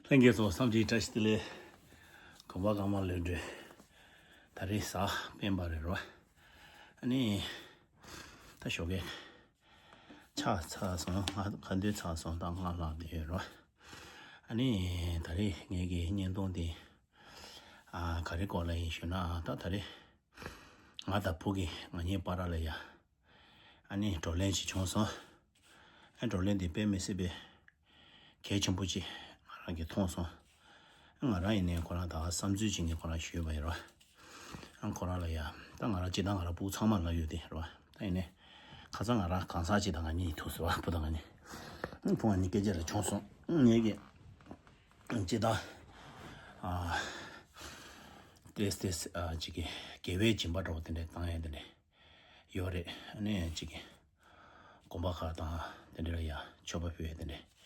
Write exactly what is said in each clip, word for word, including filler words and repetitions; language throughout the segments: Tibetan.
ལྷན་རྒྱས་ཚོ་བསམ་གྱིས་བཀྲ་ཤིས་བདེ་ལེགས། གོམ་པ་གང་མ་ལོས་འདྲེ། ད་རེས་གཟའ་སྤེན་པ་རེད་རོ། ཨ་ནི། ད་ཞོགས་ཀས་ཆགས་ཚར་སོང་། ང་ཁ་འདོན་ཚར་སོང་། ད་སྔ་ལངས་བསྡད་ཡོད་རོ། ཨ་ནི། ད་རེས་ངེད་ཀྱི་བརྙན་ཐུང་འདི། ཨ། ག་རེ་སྐོར་ལ་ཡིན་ཞུ་ན། ད་ད་རེས་ང་དང་བུ་གི་ང་གཉིས་བར་ལ་ཡ། ཨ་ནི་བགྲོ་གླེང་ཞིག་བྱུང་སོང་། ཨ། བགྲོ་གླེང་འདི་དཔེ་མི་སྲིད་པའི་གལ་ཆེན་པོ་ཅིག་ང་རང་གིས་མཐོང་སོང་། ཨ། ང་རང་ཡིན་ནའི་ཁོ་རང་ད་བསམ་ཚུལ་ཅིག་ངས་ཁོ་རང་ཞུས་པ་ཡིན་རོ། ཨ། ཁོ་རང་ལ་ཡ། ད་ང་རང་སྤྱིར་བཏང་ང་རང་ཕྲུ་གུ་ཚང་མ་ལ་ཡོད་དེ་རོ། ད་ཡིན་ནའི་ཁ་སང་ང་རང་གང་ཟག་ཅིག་དང་ང་གཉིས་ཐུག་སོང་བ། བུ་དང་ང་གཉིས། ཨ། བུ་ང་གཉིས་སྐད་ཆ་རེ་བྱུང་སོང་། ཨ། ངེད་ཀྱི་སྤྱིར་བཏང་། ཨ། ཏེས་ཏེས། ཨ། ཅིག་གི་དགེ་བའི་སྦྱིན་པ་འདྲ་བོ་དེ་འདྲས་བཏང་ཡས་དེ་འདྲས་ཡོད་རེད། ཨ་ནི་ཅིག་གི་དགོན་པ་ཁག་དང་དེ་འདྲས་ལ་ཡ་མཆོད་པ་ཕུལ་ཡས་དེ་འདྲས།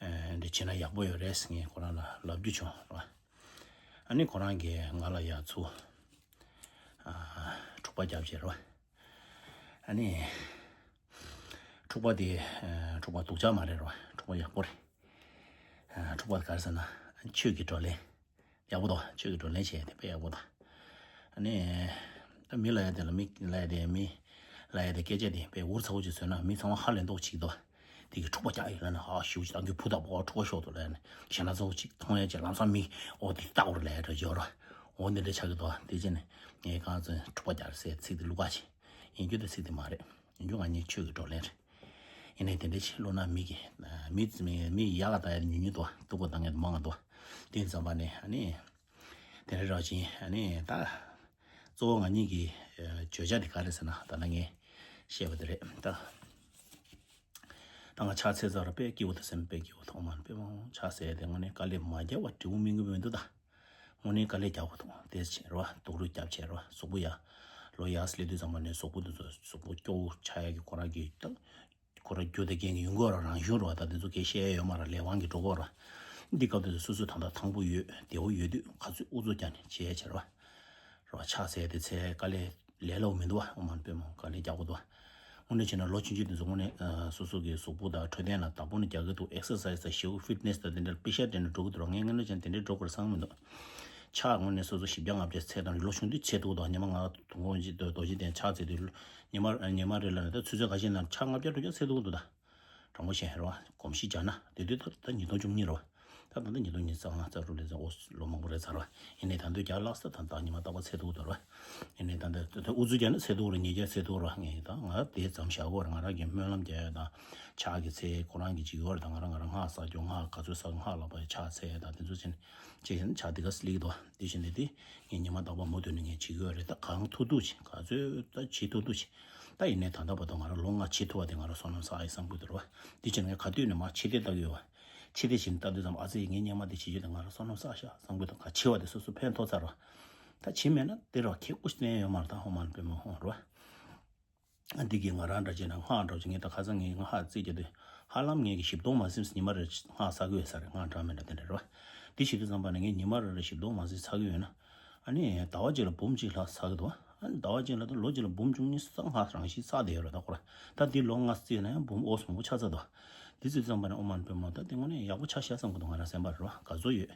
ཨ། འདི་བྱས་ན་ཡག་པོ་ཡོད་རེད་ཟེར་ངས་ཁོ་རང་ལ་ལབ་རྒྱུ་བྱུང་རོ། ཨ་ནི་ཁོ་རང་གིས་ང་ལ་ཡ་ཚུར། ཨ། འཁྲུག་པ་རྒྱབ་བྱས་རོ། ཨ་ནི། འཁྲུག་པ་དེ། ཨ། འཁྲུག་པ་སྡུག་ཅག་མ་རེད་རོ། འཁྲུག་པ་ཡག་པོ་རེད། ཨ། འཁྲུག་པ་དེ་ག་རེ་ཟེར་ན། ཆོས་ཀྱི་བགྲོ་གླེང་། ཡག་པོ་འདུག་ཆོས་ཀྱི་བགྲོ་གླེང་བྱས་དེ་དཔེ་ཡག་པོ་འདུག་ཨ་ནི། ད་མི་ལབ་ཡ་དེ་ལ། མི་ལབ་ཡ་དེ། མི་ལབ་ཡ་དེ་སྐད་ཆ་དེ་དཔེ་འུར་ཚ་བོ་ཅིག་བཟོས་ན་མི་ཚང་མ་ཧ་ལས་མདོག་ཅིག་འདུག་དེ་གི་འཁྲུག་པ་རྒྱག་ཡོད་ལབ་ན། ཧ་ཞེ་པོ་ཅིག་ད་ཁྱོད་བུ་དང་པོ་འཁྲུག་པ་ཤོར་འདུག་ལབ་ནས་ཞེ་ན་ཚ་བོ་ཅིག་མཐོང་ཡ་ཅིག་ལམ་སང་མི་འོ་དེ་ལྟ་བུར་ལབ་ཡ་འདྲ་ཡོད་རོ། འོ་འདི་འདྲ་ཆགས་ཀྱི་འདུག་དེ་བྱས་ནས་ངས་གང་ཚོད་འཁྲུག་པ་རྒྱག་ཟེར་ཚིག་དེ་བླུག་ག་ཅིག་ཡིན་རྒྱུ་དེ་ཚིག་དེ་མ་རེད། ཡིན་རྒྱུ་ང་གཉིས་ཆོས་ཀྱི་བགྲོ་གླེང་རེད། ཡིན་ནའི་དེ་འདྲ་ཅིག་བླུག་ན་མི་གི། མི་མི་ཡག་ག་ད་ཡ་ཉུང་ཉུང་འདུག་སྡུག་ག་ད་ངས་མང་ང་འདུག་དེ་ཙམ་པ་ནས་ཨ་ནི། དེ་འདྲ་རོགས་ཅིག་ཨ་ནི་ད། གཙོ་བོ་ང་གཉིས་ཀྱི་བརྗོད་བྱ་དེ་ག་རེ་ཟེར་ན། ད་ལྟ་ངས་བཤད་པ་དེ་རེད་ད། ད་ང་ཕྱག་འཚལ་ཚར་ར་དཔེ་སྐྱིད་པོ་དང་སེམས་དཔེ་སྐྱིད་པོ་ཐོག་མར་དཔེ་མང་ཕྱག་འཚལ་དེ་དངོས་གནས་དཀའ་ལས་མ་རྒྱག་པ་འབྲས་བུ་སྨིན་གྱི་མི་འདུག་ད། དངོས་གནས་དཀའ་ལས་རྒྱག་དགོས་འདུག་དེ་བྱས་ར་བ་སྡུག་རུས་རྒྱབ་བྱས་ར་བ་གཟུགས་པོ་ཡ། ལོ་ཡར་སླེབས་དུས་ཙམ་པ་ནས་གཟུགས་པོ་འདི་ཚོ་གཟུགས་པོ་སྐྱོ་བོ་ཆགས་ཡ་གི་ཁོ་རང་གི་ད། ཁོ་རང་རྒྱུ་དེ་རྐྱེན་གྱིས་ཡོང་གི་ཡོད་ར། རང་བྱུང་ར་བ། ད་དེ་ཚོ་གས་བཤད་ཡ་ཡོད་མ་ར། ལས་དབང་གིས་འགྲོ་གི་ཡོད་ར། འདི་སྐབས་དེ་ཚོ་སོ་སོ་ད་ལྟ་ཐང་པོ་ཡོད་བདེ་བོ་ཡོད་དུས་ག་ཚོད་ཨུ་ཚུགས་རྒྱག་ནས་བྱས་བྱས་ར་བ། ར་བ་ཕྱག་འཚལ་དེ་ཚེ་དཀའ་ལས་ལས་སླ་བོ་མི་འདུག་བ། ཨོཾ་མ་ཎི་པདྨེ་ཧཱུྃ། དཀའ་ལས་རྒྱག་དགོས་འདུག་བ། དངོས་གནས་བྱས་ན་ལོ་ཆུང་ཆུང་དེ་ཚོ་དངོས་གནས་སོ་སོ་གི་གཟུགས་པོ་དང་འཕྲོད་བསྟེན་ལ་བདག་པོ་ནས་རྒྱག་གི་འདུག་ཨེག་སར་སའི་ཛི་དང་ཞེ་པོ་ཕིཊ་ནེས་དང་དེ་འདྲ་པེ་ཤ་དེ་འདྲ་འགྲོ་གི་འདུག་ངས་དངོས་གནས་བྱས་ན་དེ་འདྲ་འགྲོ་དགོས་རེད་བསམ་གི་མི་འདུག་ཕྱག་དངོས་གནས་སོ་སོ་བཞི་བརྒྱ་ལྔ་བརྒྱ་འཚལ་དང་། ལོ་ཆུང་དུས་འཚལ་ཐུབ་འདུག་ཉི་མ་ང་དུང་དཀོན་མཆོག་རྡོ་རྗེ་གདན་ཕྱག་འཚལ་དུས་ཉི་མ་ཉི་མ་རེ་ལ་ནི་ད་ཆུ་ཚོད་འགའ་ཤས་ནང་ཕྱག་ལྔ་བརྒྱ་དྲུག་བརྒྱ་འཚལ་ཐུབ་འདུག་ད། དྲང་པོ་བཤད་རེད་བ། གོམས་གཤིས་སྦྱར་ན་དེ་དུས་ད་ད་ཉིས་སྟོང་བཅུ་གཉིས་རེད་བ། ད་ད་ལྟ་ཉིས་སྟོང་ཉི་ཤུ་རྩ་ལྔ་རྩ་དྲུག་ལས་ཚར། ཨོ་ལོ་མང་པོ་རེད་ཚར་བ། ཡིན་ནའི་ད་དུང་རྒྱ་ལག་ས་ད་ད་ཉི་མ་རྟག་པར་འཚལ་ཐུབ་འདུག་ར། ཡིན་ནའི་ད་ད་ད་ཨུ་ཚུགས་རྒྱག་ན་འཚལ་ཐུབ་ར། ཉིས་བརྒྱ་འཚལ་ཐུབ་ར། ངས་ད་ང་དེ་ཙམ་བཞག་གོ་ར། ང་རང་གི་སྨོན་ལམ་རྒྱག་ཡ་དང་ཕྱག་གི་ཚེ་ཁོ་རང་གི་ཅིག་ཡོད་རེད། ད་ང་རང་ང་རང་སྔགས་བསགས་རྒྱུ། སྔགས་ག་ཚོད་བསགས། སྔགས་ལ་བ་ཕྱག་འཚལ་ཡ་དང་དེ་ཚོ་བྱས་ནས་ཅིག་ཡིན་ཕྱག་དེ་ག་སླེབས་འདུག་དེ་བཞིན་དེ་དེ་ངས་ཉི་མ་རྟག་པར་མུ་མཐུད་ནས་ངས་བྱེད་ཀྱི་ཡོད་རེད། ད་གང་ཐུབ་ཐུབ་ཅིག་ག་ཚོད་ད་བྱེད་ཐུབ་ཐུབ་ཅིག་ད་ཡིན་ནའི་ད་ལྟ་བར་དུ་ང་རང་ལོ་ལྔ་བྱེད་ཐུབ་པ་དེ་ང་རང་བསོད་ནམས་བསགས་ཡིན་བསམ་གྱི་འདུག་ར་བ། དེ་བྱས་ནས་ངས་ག་དུས་ནས་མར་ཕྱི་བལྟས་ལྟ་གི་ཡོད་བ། ཕྱི་བལྟས་བྱས་ནས་ལྟ་དུས་ཙམ་ཨ་ཙི་ངས་སྔོན་མ་དེ་བྱེད་རྒྱུ་དེ་ང་རང་བསོད་ནམས་བསགས་ཤག་བསམ་གྱི་འདུག་ག་བྱེད་པ་དེ་སོ་སོ་ཕན་ཐོགས་ཚར་ར་བ། ད་བྱེད་མེད་ན་དེ་ར་ཁེ་ཀུ་ཤ་བསྟན་ཡོད་མ་རེད། ད་ཧོ་མ་ལ་པེ་མ་ཧོ་ར་བ། འདི་གི་ང་རང་འདྲ་བྱས་ན་སྔགས་འདྲ་བྱས། ངས་ད་ཁ་སང་ངས་སྔགས་རྩིས་རྒྱག་དུས་ཧ་ལམ་ངས་ཀྱི་བཞི་སྟོང་མ་ཟིན་ཉི་མ་རེར་སྔགས་བསགས་ཀྱི་ཡོད་ས་རེད། སྔགས་འདྲ་མི་འདྲ་དེ་འདྲ་རེད་བ། འདི་བྱེད་དུས་ཙམ་པ་ནས་ངས་ཉི་མ་རེ་རེར་བཞི་སྟོང་མ་ཟིན་བསགས་ཀྱི་ཡོད་ན། ཨ་ནི་ཟླ་བ་གཅིག་ལ་འབུམ་གཅིག་ལྷག་བསགས་ཀྱི་འདུག་ཨ་ནི་ཟླ་བ་གཅིག་ལ་ད་ལོ་གཅིག་ལ་འབུམ་བཅུ་གཉིས་བསགས། སྔགས་རང་བཞིན་བསགས་བསྡད་ཡོད་རེད། ད་ཁོ་ར་ད་འདི་ལོ་ལྔ་རྩིས་ན་ཡང་འབུམ་ཨོ་སོ་མང་པོ་ཆགས་ཚར་འདུག་འདི་བྱེད་དུས་ཙམ་པ་ནས་ཨོཾ་མ་ཎི་པདྨེ་ཧཱུྃ། ད་འདི་དངོས་གནས་ཡག་པོ་ཆགས་ཤག་བསམ་གྱི་འདུག་ང་རང་སེམས་པར་རེད་བ། དགའ་ཚོར་ཡོད།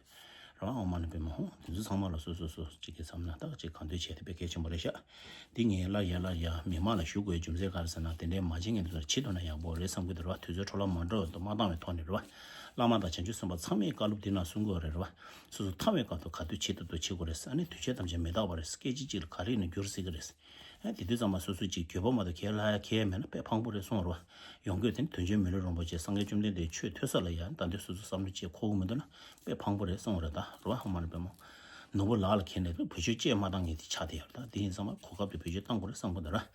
རེད་བ། ཨོཾ་མ་ཎི་པདྨེ་ཧཱུྃ། དེ་ཚོ་ཚང་མ་ལ་སོ་སོ་སོ་ཅིག་གི་བསམ་ན་ད་ཅིག་གང་འདོད་བྱས་ཏེ་དཔེ་གལ་ཆེན་པོ་རེད་ཤག་འདི་ངས་སླར་ཡང་སླར་ཡང་མི་མང་ལ་ཞུ་དགོས་རྒྱུ་མཚན་ག་རེ་ཟེར་ན། དེ་འདྲའི་མ་བྱེད་མཁན་དེ་ཚོ་བྱེད་ཐུབ་ན་ཡག་པོ་རེད་བསམ་གྱི་འདུག་རེད་བ། དུས་ཚོད་འཕྲོ་བརླག་མ་འགྲོ་བའི་ཐོག་མ་བཏང་བའི་ཐོག་ནས་རེད་བ། བླ་མ་དང་བྱང་ཆུབ་སེམས་དཔའ་ཚང་མས་བཀའ་སློབ་འདི་ན་གསུང་གི་ཡོད་རེད་བ། སོ་སོ་ཐར་བའི་སྐབས་སུ་ག་དུས་བྱེད་ཐུབ་ཐུབ་བྱེད་དགོས་རེད། ཨ་ནི་དུས་ཆེན་ཐམས་ཅད་མི་རྟག་པ་རེད། སྐད་ཅིག་གཅིག་ལ་ག་རེ་ཡིན་ན་འགྱུར་སྲིད་ཀྱི་རེད། ཨ་དེ་དུས་ཚང་མ་སོ་སོའི་ཅིག་འགྱོད་པ་མ་གཏོགས་གལ་ལྷག་ཡ་གལ་མེད་ན་དཔེ་ཕངས་པོ་རེད་གསུངས་རོ། ཡོང་དགོས་དེ་ནི་དོན་ཆེན་མི་ལུས་རིན་པོ་ཆེ་སངས་རྒྱས་བཅོམ་ལྡན་འདས་ཆོས་ཐོས་ས་ལ་ཡང་ད་འདི་སོ་སོ་བསམ་བློ་ཅིག་འཁོར་གི་མི་འདུག་ན་དཔེ་ཕངས་པོ་རེད་གསུངས་རེད། ད་རོ་ཧ་མ་རེད་པས་མོ། ནོར་བུ་ལག་ལ་ཁྱེར་ནས་བེད་སྤྱོད་བཅས་མ་བཏང་མཁན་དེ་ཆགས་བསྡད་ཡོད་རེད། ད་དེ་ཡིན་ཙང་མ་གོ་སྐབས་དེ་བེད་སྤྱོད་བཏང་དགོས་རེད་བསམ་གི་འདུག་ར།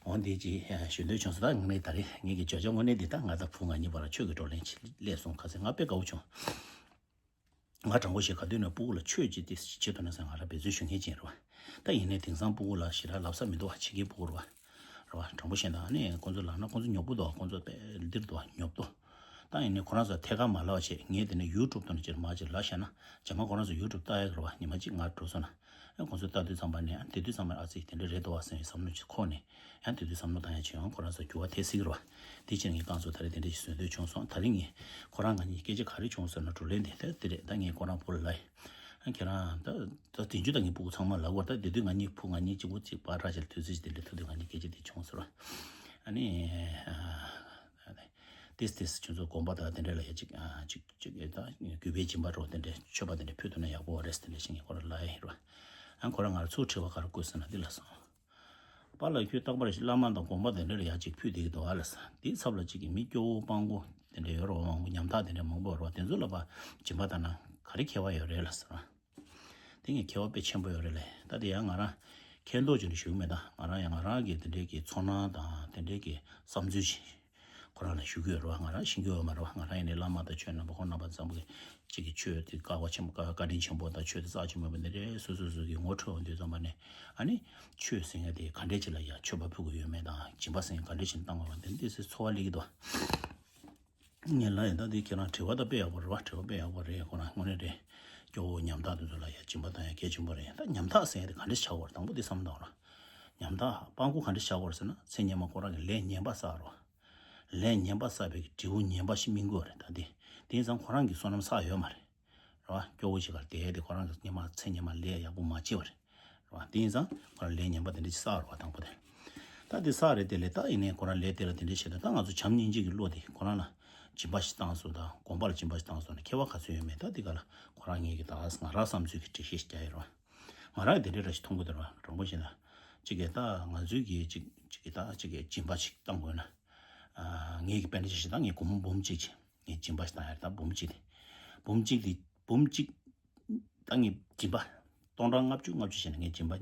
འོ་འདི་ཅིག་ཞུ་འདོད་བྱུང་སོང་། ད་ངས་ད་རེས་ངེད་ཀྱི་བརྗོད་བྱ་དངོས་གནས་འདི་ད་ང་དང་བུ་ང་གཉིས་བར་ཆོས་ཀྱི་བགྲོ་གླེང་ཅིག་སླེབས་སོང་། ཁ་སང་ང་དཔེ་དགའ་བོ་བྱུང་། ང་དྲང་པོ་བཤད་ག་དུས་ནས་སྤུ་གུ་ལ་ཆོས་ཅིག་དེ་བྱེད་ཐུབ་ན་ཟེར་ང་རང་འབད་བརྩོན་ཞུ་མཁན་ཅིག་རེད་བ། ད་ཡིན་ནའི་དེང་སང་སྤུ་གུ་ལ་ཞེ་དྲག་ལབ་ས་མི་འདུག་བ། ཕྱི་རྒྱལ་སྤུ་གུ་རེད་བ། རེད་བ། དྲང་པོ་བཤད་ན་ཨ་ནི་ཁོང་ཚོ་ལབ་ན་ཁོང་ཚོ་ཉོབ་པོ་འདུག་ཁོང་ཚོ་དཔེ་འདིར་འདུག་བ། ཉོབ་ཏོ། ད་ཡིན་ནའི་ཁོ་རང་ཚོ་ཐད་ཀར་མ་ལབ་བྱས། ངས་དེ་ནས་ཡུ་ཊུབ་ཐོག་ནས་ཅིག་མར་ཅིག་ལབ་བཞག་ན། རྗེས་མ་ཁོ་རང་ཚོ་ཡུ་ཊུབ་ལྟ་ཡག་རེད་བ། ཉི་མ་གཅིག་ང་འགྲོ་སོང་ན། ཨ་ ཡང་ཁོང་ཚོས་ལྟ་དུས་ཙམ་པ་ནས་ཡང་དེ་དུས་ཙམ་པར་ཨ་ཙི་དེ་འདྲ་རེད་འདུག་བ་ཟེར་བའི་བསམ་བློ་ཅིག་འཁོར་ནས། ཡང་དེ་དུས་བསམ་བློ་བཏང་ཡ་ཅིག་ཡང་ཁོ་རང་ཚོ་འགྱུར་བ་ཐེབས་སྲིད་ཀྱི་རེད་བ། དེ་ཕྱིར་ངས་རྐང་ཚོ་ད་རེས་དེ་འདྲ་ཞིག་བཟོ་འདོད་བྱུང་སོང་། ད་རེས་ངས་ཁོ་རང་ང་གཉིས་སྐད་ཆ་ག་རེ་བྱུང་ཟེར་ན་བགྲོ་གླེང་དེ་ད་དེ་རེད། ད་ངས་ཁོ་རང་བུ་ལ་ལབ་ཡིན། ཨ་ཁྱེད་རང་ད་ད་དེ་འཇུ་ད་ངའི་སྤུ་གུ་ཚང་མ་ལབ་དགོས། ད་དེ་དུས་ང་གཉིས་བུ་ང་གཉིས་གཅིག་པུ་གཅིག་པར་ར་ཅིག་དུས་ཚོད་ཅིག་དེ་འདྲ་ཐུག་དུས་ང་གཉིས་སྐད་ཆ་དེ་བྱུང་ཟེར་བ། ཨ་ནི། ཨ། ཏིས་ཏིས་ཁྱོད་ཚོ་དགོན་པ་དང་དེ་འདྲ་ལ་ཡ་ཅིག་ཨ་ཅིག་ཅིག་ད་གུས་པའི་སྦྱིན་པ་རོགས་དེ་འདྲ་མཆོད་པ་དེ་འདྲ་ཕུལ་ཐུབ་ན་ཡག་པོ་རེད་ཟེར་དེ་འདྲ་ཞིག་ངས་ཁོ་རང་ལབ་ཡིན་རོ། ཨ་ཁོ་རང་ང་ལ་ཚུར་དྲི་བ་ག་རེ་བཀོད་ཟེར་ན་འདི་ལ་སོང་། པཱ་ལགས་ཁྱོད་རྟག་པར་བླ་མ་དང་དགོན་པ་དེ་འདྲ་ལ་ཡ་ཅིག་ཕུལ་བསྡད་ཀྱི་འདུག་ཨ་ལ་ཟེར། དེའི་ཚབ་ལ་ཅིག་གི་མི་སྐྱོ་བོ་སྤྲང་པོ་དེ་འདྲ་ཡོད་རོ། མང་པོ་ཉམ་ཐག་དེ་འདྲ་མང་པོ་ཡོད་རོ། དེ་ཚོ་ལ་པ་སྦྱིན་པ་བཏང་ན་ག་རེ་ཁྱད་པར་ཡོད་རེད་ལ་ཟེར། དེ་ངས་ཁྱད་པར་དཔེ་ཆེན་པོ་ཡོད་རེད་ལས། ད་དེ་ཡང་ང་རང་མཁྱེན་རྟོགས་ཅིག་ནས་ཞུ་གི་མེད། ད་ང་རང་ཡང་ང་རང་གི་དེ་འདྲའི་གི་ཚོར་སྣང་དང་དེ་འདྲའི་གི་བསམ་ཚུལ་ཅིག་ཁོ་རང་ལ་ཞུ་གི་ཡོད་རེད་བ། ང་རང་ཤེས་ཀྱི་ཡོད་མ་རེད་བ། ང་རང་ཡིན་ནའི་བླ་མ་དང་ཆོས་རྣམ་པ་ཁོང་རྣམ་པ་ཚང་མ་གི་གཅིག་གི་ཆོས་དེ་བསྐལ་པ་ཆེན་པོ་བཀའ་བཀའ་དྲིན་ཆེན་པོ་དང་ཆོས་དེ་རྩ་ཆེན་པོ་ཡིན་པ་འདི་འདྲའི་སོ་སོ་སོ་གི་ངོ་འཕྲོད་འོང་དུས་ཙམ་པ་ནས། ཨ་ནི་ཆོས་ཟེར་མཁན་དེ་ག་འདྲས་ཅིག་ལ་ཡ་མཆོད་པ་ཕུལ་གི་ཡོད་མེད་དང་སྦྱིན་པ་ཟེར་མཁན་ག་འདྲས་ཅིག་བཏང་དགོས་པ་དེ་འདྲས་སེ་ཚོར་བ་སླེབས་ཀྱི་འདུག་ངས་ལབ་ཡིན། ད་འདི་ཁྱེད་རང་དྲི་བ་ད་དཔེ་ཡག་པོ་རེད་བ། དྲི་བ་དཔེ་ཡག་པོ་རེད། ཁོ་རང་དངོས་གནས་རེད། སྐྱོ་བོ་ཉམ་ཐག་དེ་ཚོ་ལ་ཡ་སྦྱིན་པ་བཏང་ཡ་གལ་ཆེན་པོ་རེད། ད་ཉམ་ཐག་ཟེར་ཡ་དེ་ག་འདྲ་ཆགས་པ་རེད། དང་པོ་དེ་བསམ་བློ་བཏང་རོགས། ཉམ་ཐག་སྤྲང་པོ་ག་འདྲ་ཆགས་པ་རེད་ཟེར་ན། ཚེ་སྔོན་མ་ཁོ་རང་གིས་ལས་ངན་པ་བསགས་རོགས། ལས་ངན་པ་བསགས་པའི་འབྲས་བུ་ངན་པ་ཞིག་སྨིན་དགོས་རེད། ད་དེ་དེང་སང་ཁོ་རང་གི་བསོད་ནམས་བསགས་ཡོད་མ་རེད། རེད་བ། སྐྱོ་བོ་ཞིག་གར་བསྡད་དེ་ཁོ་རང་གིས་སྔོན་མ་ཚེ་སྔོན་མ་ལས་ཡག་པོ་མ་བྱས་པ་རེད། རེད་བ། དེ་ཡིན་ཙང་ཁོ་རང་ལས་ངན་པ་དེ་འདྲ་ཞིག་བསགས་རེད་བ། དང་པོ་དེ། ད་དེ་བསགས་རེད། དེ་ལས་ད་ཡིན་ནའི་ཁོ་རང་ལས་དེ་ལ་དེ་འདྲ་བྱས་ད། ད་ང་ཚོ་བྱམས་སྙིང་རྗེ་གི་བློ་དེ་ཁོ་རང་ལ་སྦྱིན་པ་ཞིག་བཏང་སོང་། ད་དགོན་པ་ལ་སྦྱིན་པ་ཞིག་བཏང་སོང་ན་ཁྱད་པར་ག་ཚོད་ཡོད་མེད། ད་དེ་ག་ལ་ཁོ་རང་ངེད་ཀྱི་ད་ང་རང་བསམ་ཚུལ་གྱི་འགྲེལ་བཤད་ཞིག་རྒྱག་ཡོད་རེད་བ། ང་རང་གིས་དེ་འདྲ་ར་ཞིག་མཐོང་གི་འདུག་ར། དྲང་པོ་བཤད་ན། གཅིག་གིས་ད་ང་ཚོའི་གི་གཅིག་གཅིག་གིས་ད་གཅིག་གིས་སྦྱིན་པ་ཞིག་བཏང་དགོས་ན། ཨ། ངེད་ཀྱི་དཔེར་ན་ཆ་བཞག་ད་ངས་སྒོར་མོ་འབུམ་གཅིག་ཅིག་ངས་སྦྱིན་པ་ཞིག་བཏང་ཡ་རེད། ད་འབུམ་གཅིག་དེ། འབུམ་གཅིག་དེ། འབུམ་གཅིག་ད་ངས་སྦྱིན་པ་སྟོང་ཕྲག་ལྔ་བཅུ་ལྔ་བཅུ་བྱས་ནས་ངས་སྦྱིན་པ་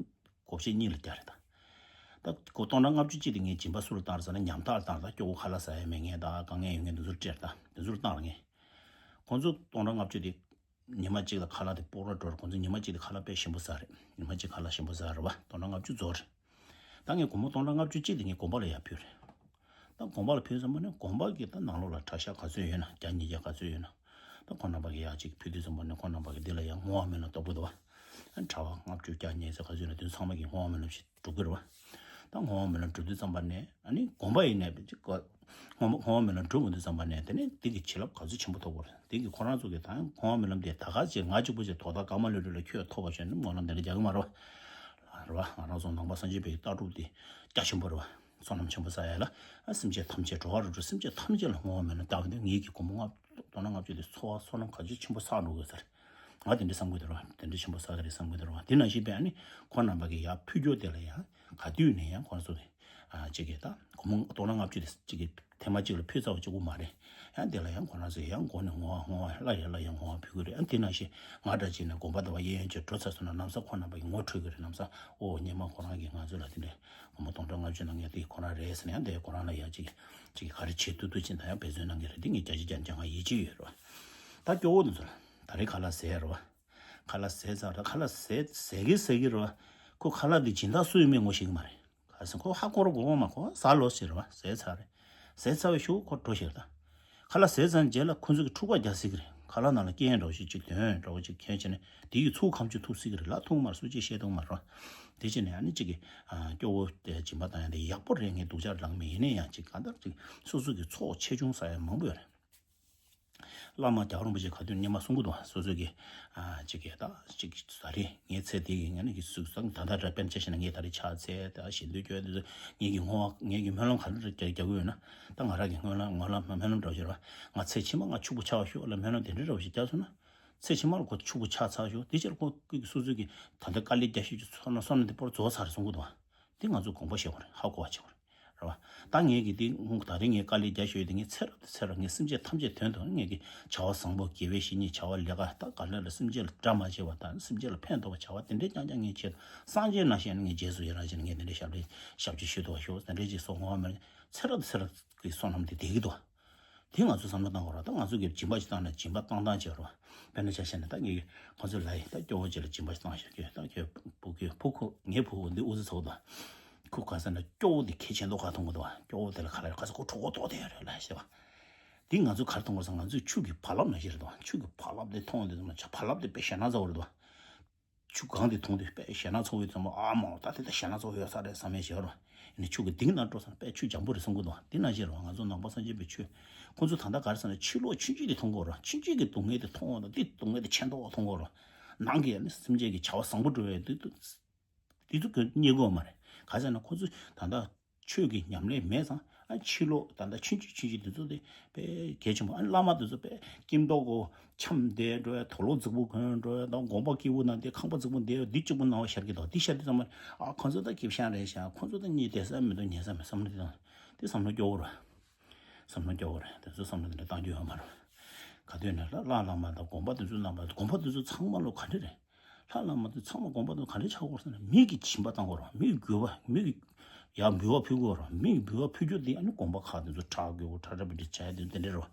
བགོ་བཤའ་གཉིས་ལ་བརྒྱབ་རེད་ད། ད་ཁོ་སྟོང་ཕྲག་ལྔ་བཅུ་གཅིག་དེ་ངས་སྦྱིན་པ་སུ་ལ་བཏང་རེད་ཟེར་ན་ཉམ་ཐག་ལ་བཏང་རེད། ད་སྐྱོ་བོ་ཁ་ལག་ཟ་ཡ་མེད་མཁན་དང་དཀའ་ངལ་ཡོད་མཁན་དེ་ཚོར་སྤྲད་རེད། ད་དེ་ཚོར་བཏང་རེད་ངས། ཁོང་ཚོ་སྟོང་ཕྲག་ལྔ་བཅུ་དེ་ཉི་མ་གཅིག་ལ་ཁ་ལག་དེ་སྤོག་ར་འགྲོ་རེད། ཁོང་ཚོ་ཉི་མ་གཅིག་དེ་ཁ་ལག་དཔེ་ཞིམ་པོ་ཟ་རེད། ཉི་མ་གཅིག་ཁ་ལག་ཞིམ་པོ་ཟ་རེད་བ། སྟོང་ཕྲག་ལྔ་བཅུ་རྫོགས་རེད། ད་ངས་སྒོར་མོ་སྟོང་ཕྲག་ལྔ་བཅུ་གཅིག་དེ་ངས་དགོན་པ་ལ་ཡར་ཕུལ་རེད། ད་དགོན་པ་ལ་ཕུལ་ཙམ་པ་ནས་དགོན་པ་གི་ད་ནང་ལོགས་ལ་གྲྭ་ཤག་ག་ཚོད་ཡོད་ན། བརྒྱ་ཉིས་བརྒྱ་ག་ཚོད་ཡོད་ན། ད་ཁོང་རྣམ་པ་གི་ཡར་ཅིག་ཕུལ་དུས་ཙམ་པ་ནས་ཁོང་རྣམ་པ་གི་འདི་ལ་ཡང་བསྔོ་བ་སྨོན་ལམ་སྟོབས་པོ་འདུག་བ། གྲྭ་པ་ལྔ་བཅུ་བརྒྱ་ཉེ་ཚེ་ག་ཚོད་ཡོད་ན་དེ་ཚོ་ཚང་མ་གི་བསྔོ་བ་སྨོན་ལམ་ཞིག་སྒྲུབ་ཀྱི་རེད་བ། ད་བསྔོ་བ་སྨོན་ལམ་སྒྲུབ་དུས་ཙམ་པ་ནས་ཨ་ནི་དགོན་པ་ཡིན་ནའི་བསྔོ་བ་སྨོན་ལམ་སྒྲུབ་འོང་དུས་ཙམ་པ་ནས་དེ་ནས་དེ་གི་བྱིན་རླབས་ག་ཚོད་ཆེན་པོ་ཐོབ་པ་རེད། དེ་གི་ཁོ་རང་ཚོ་གི་ད་བསྔོ་བ་སྨོན་ལམ་དེ་ད་ག་ཅིག་ང་གཅིག་པོ་ཅིག་དོ་བདག་ཀ་མ་ལོ་ལོ་ལ་ཁྱོད་ཐོབ་པ་བྱས་ནས་སྨོན་ལམ་དེ་འདྲ་རྒྱག་གི་མ་རེད་བ། རེད་བ། ང་རང་ཚོ་ནང་པ་སངས་རྒྱས་པའི་ལྟ་གྲུབ་དེ་རྒྱ་ཆེན་པོ་རེད་བ། བསོད་ནམས་ཆེན་པོ་བསགས་ཡ་ལ། ཨ། སེམས་ཅན་ཐམས་ཅད་འགྲོ་བ་རིགས་དྲུག་སེམས་ཅན་ཐམས་ཅད་ལ་བསྔོ་བ་སྨོན་ལམ་བཏབ་པ་འདི་ངེད་ཀྱི་སྒོར་མོ་ལྔ་བཅུ་སྟོང་ཕྲག་ལྔ་བཅུ་དེ་འཚོ་བ་བསོད་ནམས་ག་ཚོད་ཆེན་པོ་བསགས་འགྲོ་གི་ཟེར། ང་དེ་འདྲ་བསམ་གི་འདུག་ར། དེ་འདྲ་ཆེན་པོ་བསགས་གི་རེད་བསམ་གི་འདུག་ར། དེ་ནང་བཞིན་པས་ཨ་ནི་ཁོང་རྣམ་པ་གི་ཡར་ཕུལ་རྒྱུ་དེ་ལ་ཡང་ག་དུས་ནས་ཡང་ཁོང་ཚོ་དེ། ཨ། གཅིག་གིས་ད་སྒོར་མོ་སྟོང་ཕྲག་ལྔ་བཅུ་དེ་གཅིག་གིས་ཐེངས་མ་གཅིག་ལ་ཕུལ་ཚར་བ་གཅིག་པུ་མ་རེད། ཡང་དེ་ལ་ཡང་ཁོ་རང་ཚོས་ཡང་མགོ་ནས་བསྔོ་བ་བསྔོ་བ་སླར་ཡང་སླར་ཡང་བསྔོ་བ་ཕུལ་གི་རེད། ཨ། དེ་ནང་བཞིན་ང་འདྲ་བྱས་ནས་དགོན་པ་དང་པ་གཡས་གཡོན་བཅས་འགྲོ་ཚར་སོང་ན་ལམ་སང་ཁོང་རྣམ་པ་གིས་ངོ་འཕྲོད་གི་རེད། ལམ་སང་ཨོ་སྔོན་མ་ཁོ་རང་གིས་ང་ཚོ་ལ་དེ་འདྲའི་སྒོར་མོ་སྟོང་ཕྲག་ལྔ་བཅུ་གནང་མཁན་དེ་ཁོ་རང་རེད་ཟེར་ནས་ཡང་དེ་ཁོ་རང་ལ་ཡང་ཅིག་ཅིག་ག་རེ་བྱེད་ཐུབ་ཐུབ་ཅིག་དང་ཡང་འབད་བརྩོན་གནང་གི་རེད། དེ་ངས་བརྒྱ་ཆ་བརྒྱ་ནས་བརྒྱ་ང་ཡིད་ཆེས་ཡོད་རེད་བ། ད་སྐྱོ་བོ་དེ་ཚོ་ལ་ད་རེས་ཁ་ལག་ཟས་རེད་བ། ཁ་ལག་ཟས་ཚར་རེད། ཁ་ལག་ཟས་ཟས་གི་ཟས་གི་རེད་བ། ཁོ་ཁ་ལག་འདི་སྦྱིན་བདག་སུ་ཡིན་མིན་ངོ་ཤེས་གི་མ་རེད། ག་རེ་ཟེར་ན་ཁོ་ཧ་གོ་ར་གོ་གོ་མ། ཁོ་ཟ་ལོ་ཟེར་བ། ཟས་ཚར་རེད། ཟས་ཚར་བའི་ཤུགས་ཁོ་འགྲོ་ཤེས་རེད་ད། ཁ་ལག་ཟས་ཚར་རྗེས་ལ་ཁོ་ཚོ་གི་འཁྲུག་པ་རྒྱག་སྲིད་ཀྱི་རེད། ཁ་ལག་ནང་ལ་རྐྱེན་འདྲ་བོ་ཞིག་ཅིག་དོན་འདྲ་བོ་ཅིག་ཁྱོན་བྱས་ནས་དེ་ཡི་ཚུགས་ཁམ་ཆུ་ཐུག་སྲིད་ཀྱི་རེད། ལབ་ཐུབ་མ་རེད། སུ་གཅིག་བཤད་ཐུབ་མ་རེད། དེ་བྱས་ནས་ཨ་ནི་གཅིག་གིས་ཨ་སྐྱོ་བོ་དེ་སྦྱིན་པ་བཏང་ཡ་དེ་ཡག་པོ་རེད། ངས་སྡུག་ཅག་ལབ་མེད། ཡིན་ན་ཡང་ཅིག་གང་ལྟར་ཅིག་སོ་སོ་གི་ཚོགས་ཆེ་ཆུང་ཟ་ཡ་མང་པོ་ཡོད་རེད། བླ་མ་རྒྱལ་བ་རིན་པོ་ཆེ་ག་དུས་སྔོན་མ་གསུང་གི་འདུག་སོ་སོ་གི་ཨ་ཅིག་གི་ད་ཅིག་ད་རེས་ངའི་ཚེ་འདི་གི་ངས་ནི་གི་སུ་ད་ད་ད་ར་དཔེར་ན་ཆ་བཞག་ན་ངས་ད་རེས་ཕྱག་འཚལ་ད་ཞལ་འདོན་སྐྱོན་དེ་ཚོ་ངེད་ཀྱི་བསྔོ་བ་ངེད་ཀྱི་སྨོན་ལམ་ག་རེ་རྒྱག་རྒྱག་གི་ཡོད་ན། ད་ང་རང་གི་སྨོན་ལམ་སྨོན་ལམ་སྨོན་ལམ་འདྲ་བོ་ཞིག་རེད་བ། ང་ཚེ་ཕྱི་མ་ང་ཕྱུག་པོ་ཆགས་པ་ཤོག་ལ་སྨོན་ལམ་དེ་འདྲ་འདྲ་བོ་ཞིག་རྒྱག་སོང་ན། ཚེ་ཕྱི་མ་ལ་ཁོ་ཕྱུག་པོ་ཆགས་ཚར་ཤོག་དེ་ཕྱིར་ཁོ་སོ་སོ་གི་ད་ལྟ་དཀའ་ལས་རྒྱག་ཤོས་ཀྱི་ཚོར་སྣང་བསམ་བློ་དེ་སྤོར་རྫོགས་ཚར་རེད་གསུང་གི་འདུག་བ། དེ་ང་ཚོ་དགོངས་པ་བཞེས་དགོས་རེད། ཧ་གོ་བ་བྱེད་དགོས་རེད། རེད་བ། ད་ངས་ཀྱི་དེ་ད་རིང་ངས་དཀའ་ལས་རྒྱག་ཤོས་དེ་ངས་ཚེ་རབས་དང་ཚེ་རབས་ངས་སེམས་ཅན་ཐམས་ཅད་དོན་དུ་ངས་ཀྱི་བྱ་བ་བཟང་པོ་དགེ་བའི་བཤེས་གཉེན་བྱ་བ་ལས་ཀ་ད་ག་ལེར་ལ་སེམས་ཅན་ལ་དགྲ་མ་བྱེད་པ་དང་སེམས་ཅན་ལ་ཕན་ཐོགས་པ་བྱ་བ་དེ་འདྲའི་རྐྱང་རྐྱང་ངས་བྱེད། སངས་རྒྱས་ནང་བཞིན་ངས་རྗེས་སུ་ཡི་རང་བྱས་ནས་ངས་དེ་འདྲའི་ཞབས་ཕྱི་ཞབས་ཕྱི་ཞུ་ཐུབ་པ་ཤོག་དེ་འདྲའི་ཅིག་སོགས་ངོ་མ་ཚེ་རབས་དང་ཚེ་རབས་ཀྱི་བསོད་ནམས་དེ་བསྡད་ཀྱི་འདུག་དེ་ང་ཚོས་བསམ་བློ་བཏང་དགོས་རེད། ད་ང་ཚོས་ཀྱི་སྦྱིན་པ་ཞིག་བཏང་ན་སྦྱིན་པ་བཏང་སྟངས་བྱེད་རོགས། དཔེར་ན་ཆ་བཞག་ན་ད་ངས་ཁོང་ཚོ་ལ་ཡིན་ད་སྐྱོ་བོ་ཅིག་ལ་སྦྱིན་པ་ཞིག་བཏང་ཤོག་ཁྱོད་ད་ཁྱོད་བུ་ཁྱོད་བུ་ཁུ་ངའི་བུ་ཁུ་འདི་ཨུ་ཚུགས་ཚོགས་དང་། ཁུ་ག་ཟེར་ན་སྐྱོ་བོ་འདི་གལ་ཆེ་མདོག་ཁ་མཐོང་གི་འདུག་བ། སྐྱོ་བོ་དེ་ལ་ག་ལ་ཡོད་ག་ཟེར་ཁོ་གྲོད་ཁོག་ལྟོགས་བསྡད་ཡོད་རེད་ལ་ཞེས་པ། འདི་ང་ཚོས་ག་རེ་མཐོང་དགོས་ཟེར་ང་ཚོས་ཆུ་གི་བག་ལེབ་ནང་བཞིན་རེད་དོ། ཆུ་གི་བག་ལེབ་དེ་མཐོང་དུས་ཙམ་ལ་ཆ་བག་ལེབ་དེ་དཔེ་ཞེད་སྣང་ཚ་བོ་རེད་དོ། ཆུ་གངས་དེ་འཐུང་དུས་པས་ཞེད་སྣང་ཚ་བོ་ཡོད་ཙང་མ་ཨ་མ་ད་དེ་ད་ཞེད་སྣང་ཚ་བོ་ཡོད་ས་རེད་བསམ་ཡས་བྱེད་རོགས། ཡིན་ན་ཆུ་གི་གཏིང་ནང་འགྲོ་ས་ན་པས་ཆུ་འཇམ་པོ་རེད་བསམ་གི་འདུག་དེ་ནང་བཞིན་རོགས་ང་ཚོ་ནང་པ་སངས་རྒྱས་པའི་ཆོས་ཁོང་ཚོ་ད་ལྟ་ག་རེ་ཟེར་ན་ཕྱི་ལོགས་ཆུང་ཆུང་དེ་མཐོང་གི་རོགས། ཆུང་ཆུང་གི་སྡུག་བསྔལ་དེ་མཐོང་བ་དང་དེ་སྡུག་བསྔལ་དེ་ཆེ་མདོག་མཐོང་གི་རོགས། ནང་གི་ཨ་ནི་སེམས་ཅན་གྱི་བྱ་བ་བཟང་པོ་འགྲོ་བའི་དུས་དུས་ཚོད་ཀྱི་རྙེད་དགོས་མ་རེད། ག་ཟེར་ན་ཁོང་ཚོ་ད་ལྟ་ཆོས་ཀྱི་ཉམས་ལེན་མེད་ཙང་ཨ་ཕྱི་ལོགས་ད་ལྟ་ཆུང་ཆུང་ཆུང་ཆུང་དེ་ཚོ་དེ་དཔེ་གལ་ཆེན་པོ། ཨ་ནི་བླ་མ་དེ་ཚོ་དཔེ་སྐྱིད་མདོག་གོ་འཆམ་བསྡད་འགྲོ་ཡ། དུག་ལོག་རྫིག་པོ་གོན་འགྲོ་ཡ། ད་དགོན་པ་སྐྱིད་པོ་ནང་དེ་ཁང་པ་རྫིག་པོ་བསྡད་ཡ། འདི་གཅིག་པུ་སྣང་བ་ཤར་གྱི་འདུག་འདི་ཤར་དུས་ཙམ་པ་ཨ་ཁོང་ཚོ་ད་སྐྱིད་ཤང་རེད་ཤག་ཁོང་ཚོ་ད་གཉིད་བསྡད་ས་མི་འདུག་ཉལ་ས་མི་བསམ་བློ་དེ་དང་དེ་བསམ་བློ་སྐྱོ་བོ་རེད། བསམ་བློ་སྐྱོ་བོ་རེད། དེ་ཚོ་བསམ་བློ་དེ་འདྲ་བཏང་རྒྱུ་ཡོད་མ་རེད། ག་དུས་ནས་ལྷ་ལྷ་བླ་མ་དང་དགོན་པ་དེ་ཚོ་རྣམ་པ་དགོན་པ་དེ་ཚོ་ཚང་མ་ལོ་ག་འདྲ་རེད། ལྷ་བླ་མ་དེ་ཚང་མ་དགོན་པ་དེ་ག་འདྲ་ཆགས་ཀྱི་ཡོད་རེད་ཟེར་ན་མི་གི་སྦྱིན་པ་བཏང་གི་ཡོད་རེད། མི་གི་དགེ་བ་མི་གི་ཡར་འབུལ་བ་ཕུལ་གྱི་ཡོད་རེད། མི་གི་འབུལ་བ་ཕུལ་རྒྱུ་དེ་ཨ་ནི་དགོན་པ་ཁག་དེ་ཚོ་ཁྲག་དགོས་ཁྲག་ཁྲག་པ་འདྲ་བྱས་དེ་དེ་འདྲ་རེད།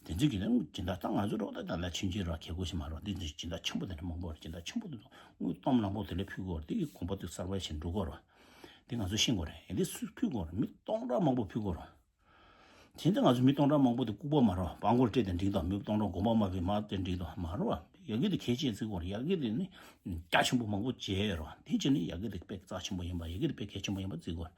དེ་ཚོ་གི་ནང་སྦྱིན་བདག་ད་ང་ཚོ་རོགས་ད་ད་ལ་ཆུང་ཆུང་རོགས་ཁེ་གོ་ཞིག་མ་རོགས་དེ་ཚོ་སྦྱིན་བདག་ཆེན་པོ་དེ་འདྲ་མང་པོ་རེད། སྦྱིན་བདག་ཆེན་པོ་དེ་ཚོ་དངུལ་སྟོང་མང་པོ་དེ་འདྲ་ཕུལ་གྱི་ཡོད་རེད། དེ་གི་དགོན་པ་དེ་གསར་པ་ཞིག་འགྲོ་གི་ཡོད་རེད། དེ་ང་ཚོ་ཤེས་དགོས་རེད། ཡིན་དེ་སུས་ཕུལ་གྱི་ཡོད་རེད། མི་སྟོང་ཕྲག་མང་པོ་ཕུལ་གྱི་ཡོད་རེད། དེ་འདྲ་ང་ཚོ་མི་སྟོང་ཕྲག་མང་པོ་དེ་ལྐུགས་པ་མ་རེད། པང་སྐོར་སྤྲད་དེ་འགྲིག་དང་མི་སྟོང་ཕྲག་དགོངས་པ་མ་བཞེས་མ་སྤྲད་འགྲིག་དང་མ་རེད་བ། ཡ་གི་དེ་གལ་ཆེན་བརྩི་དགོས་རེད། ཡ་གི་དེ་ནི་རྒྱ་ཆེན་པོ་མང་པོ་བྱས་ཡོད་རེད་བ། དེ་བྱས་ནས་ཡ་གི་དེ་དཔེ་རྩ་ཆེན་པོ་ཡིན་པ་ཡ་གི་དེ་དཔེ་གལ་ཆེན་པོ་ཡིན་པ་བརྩི་དགོས་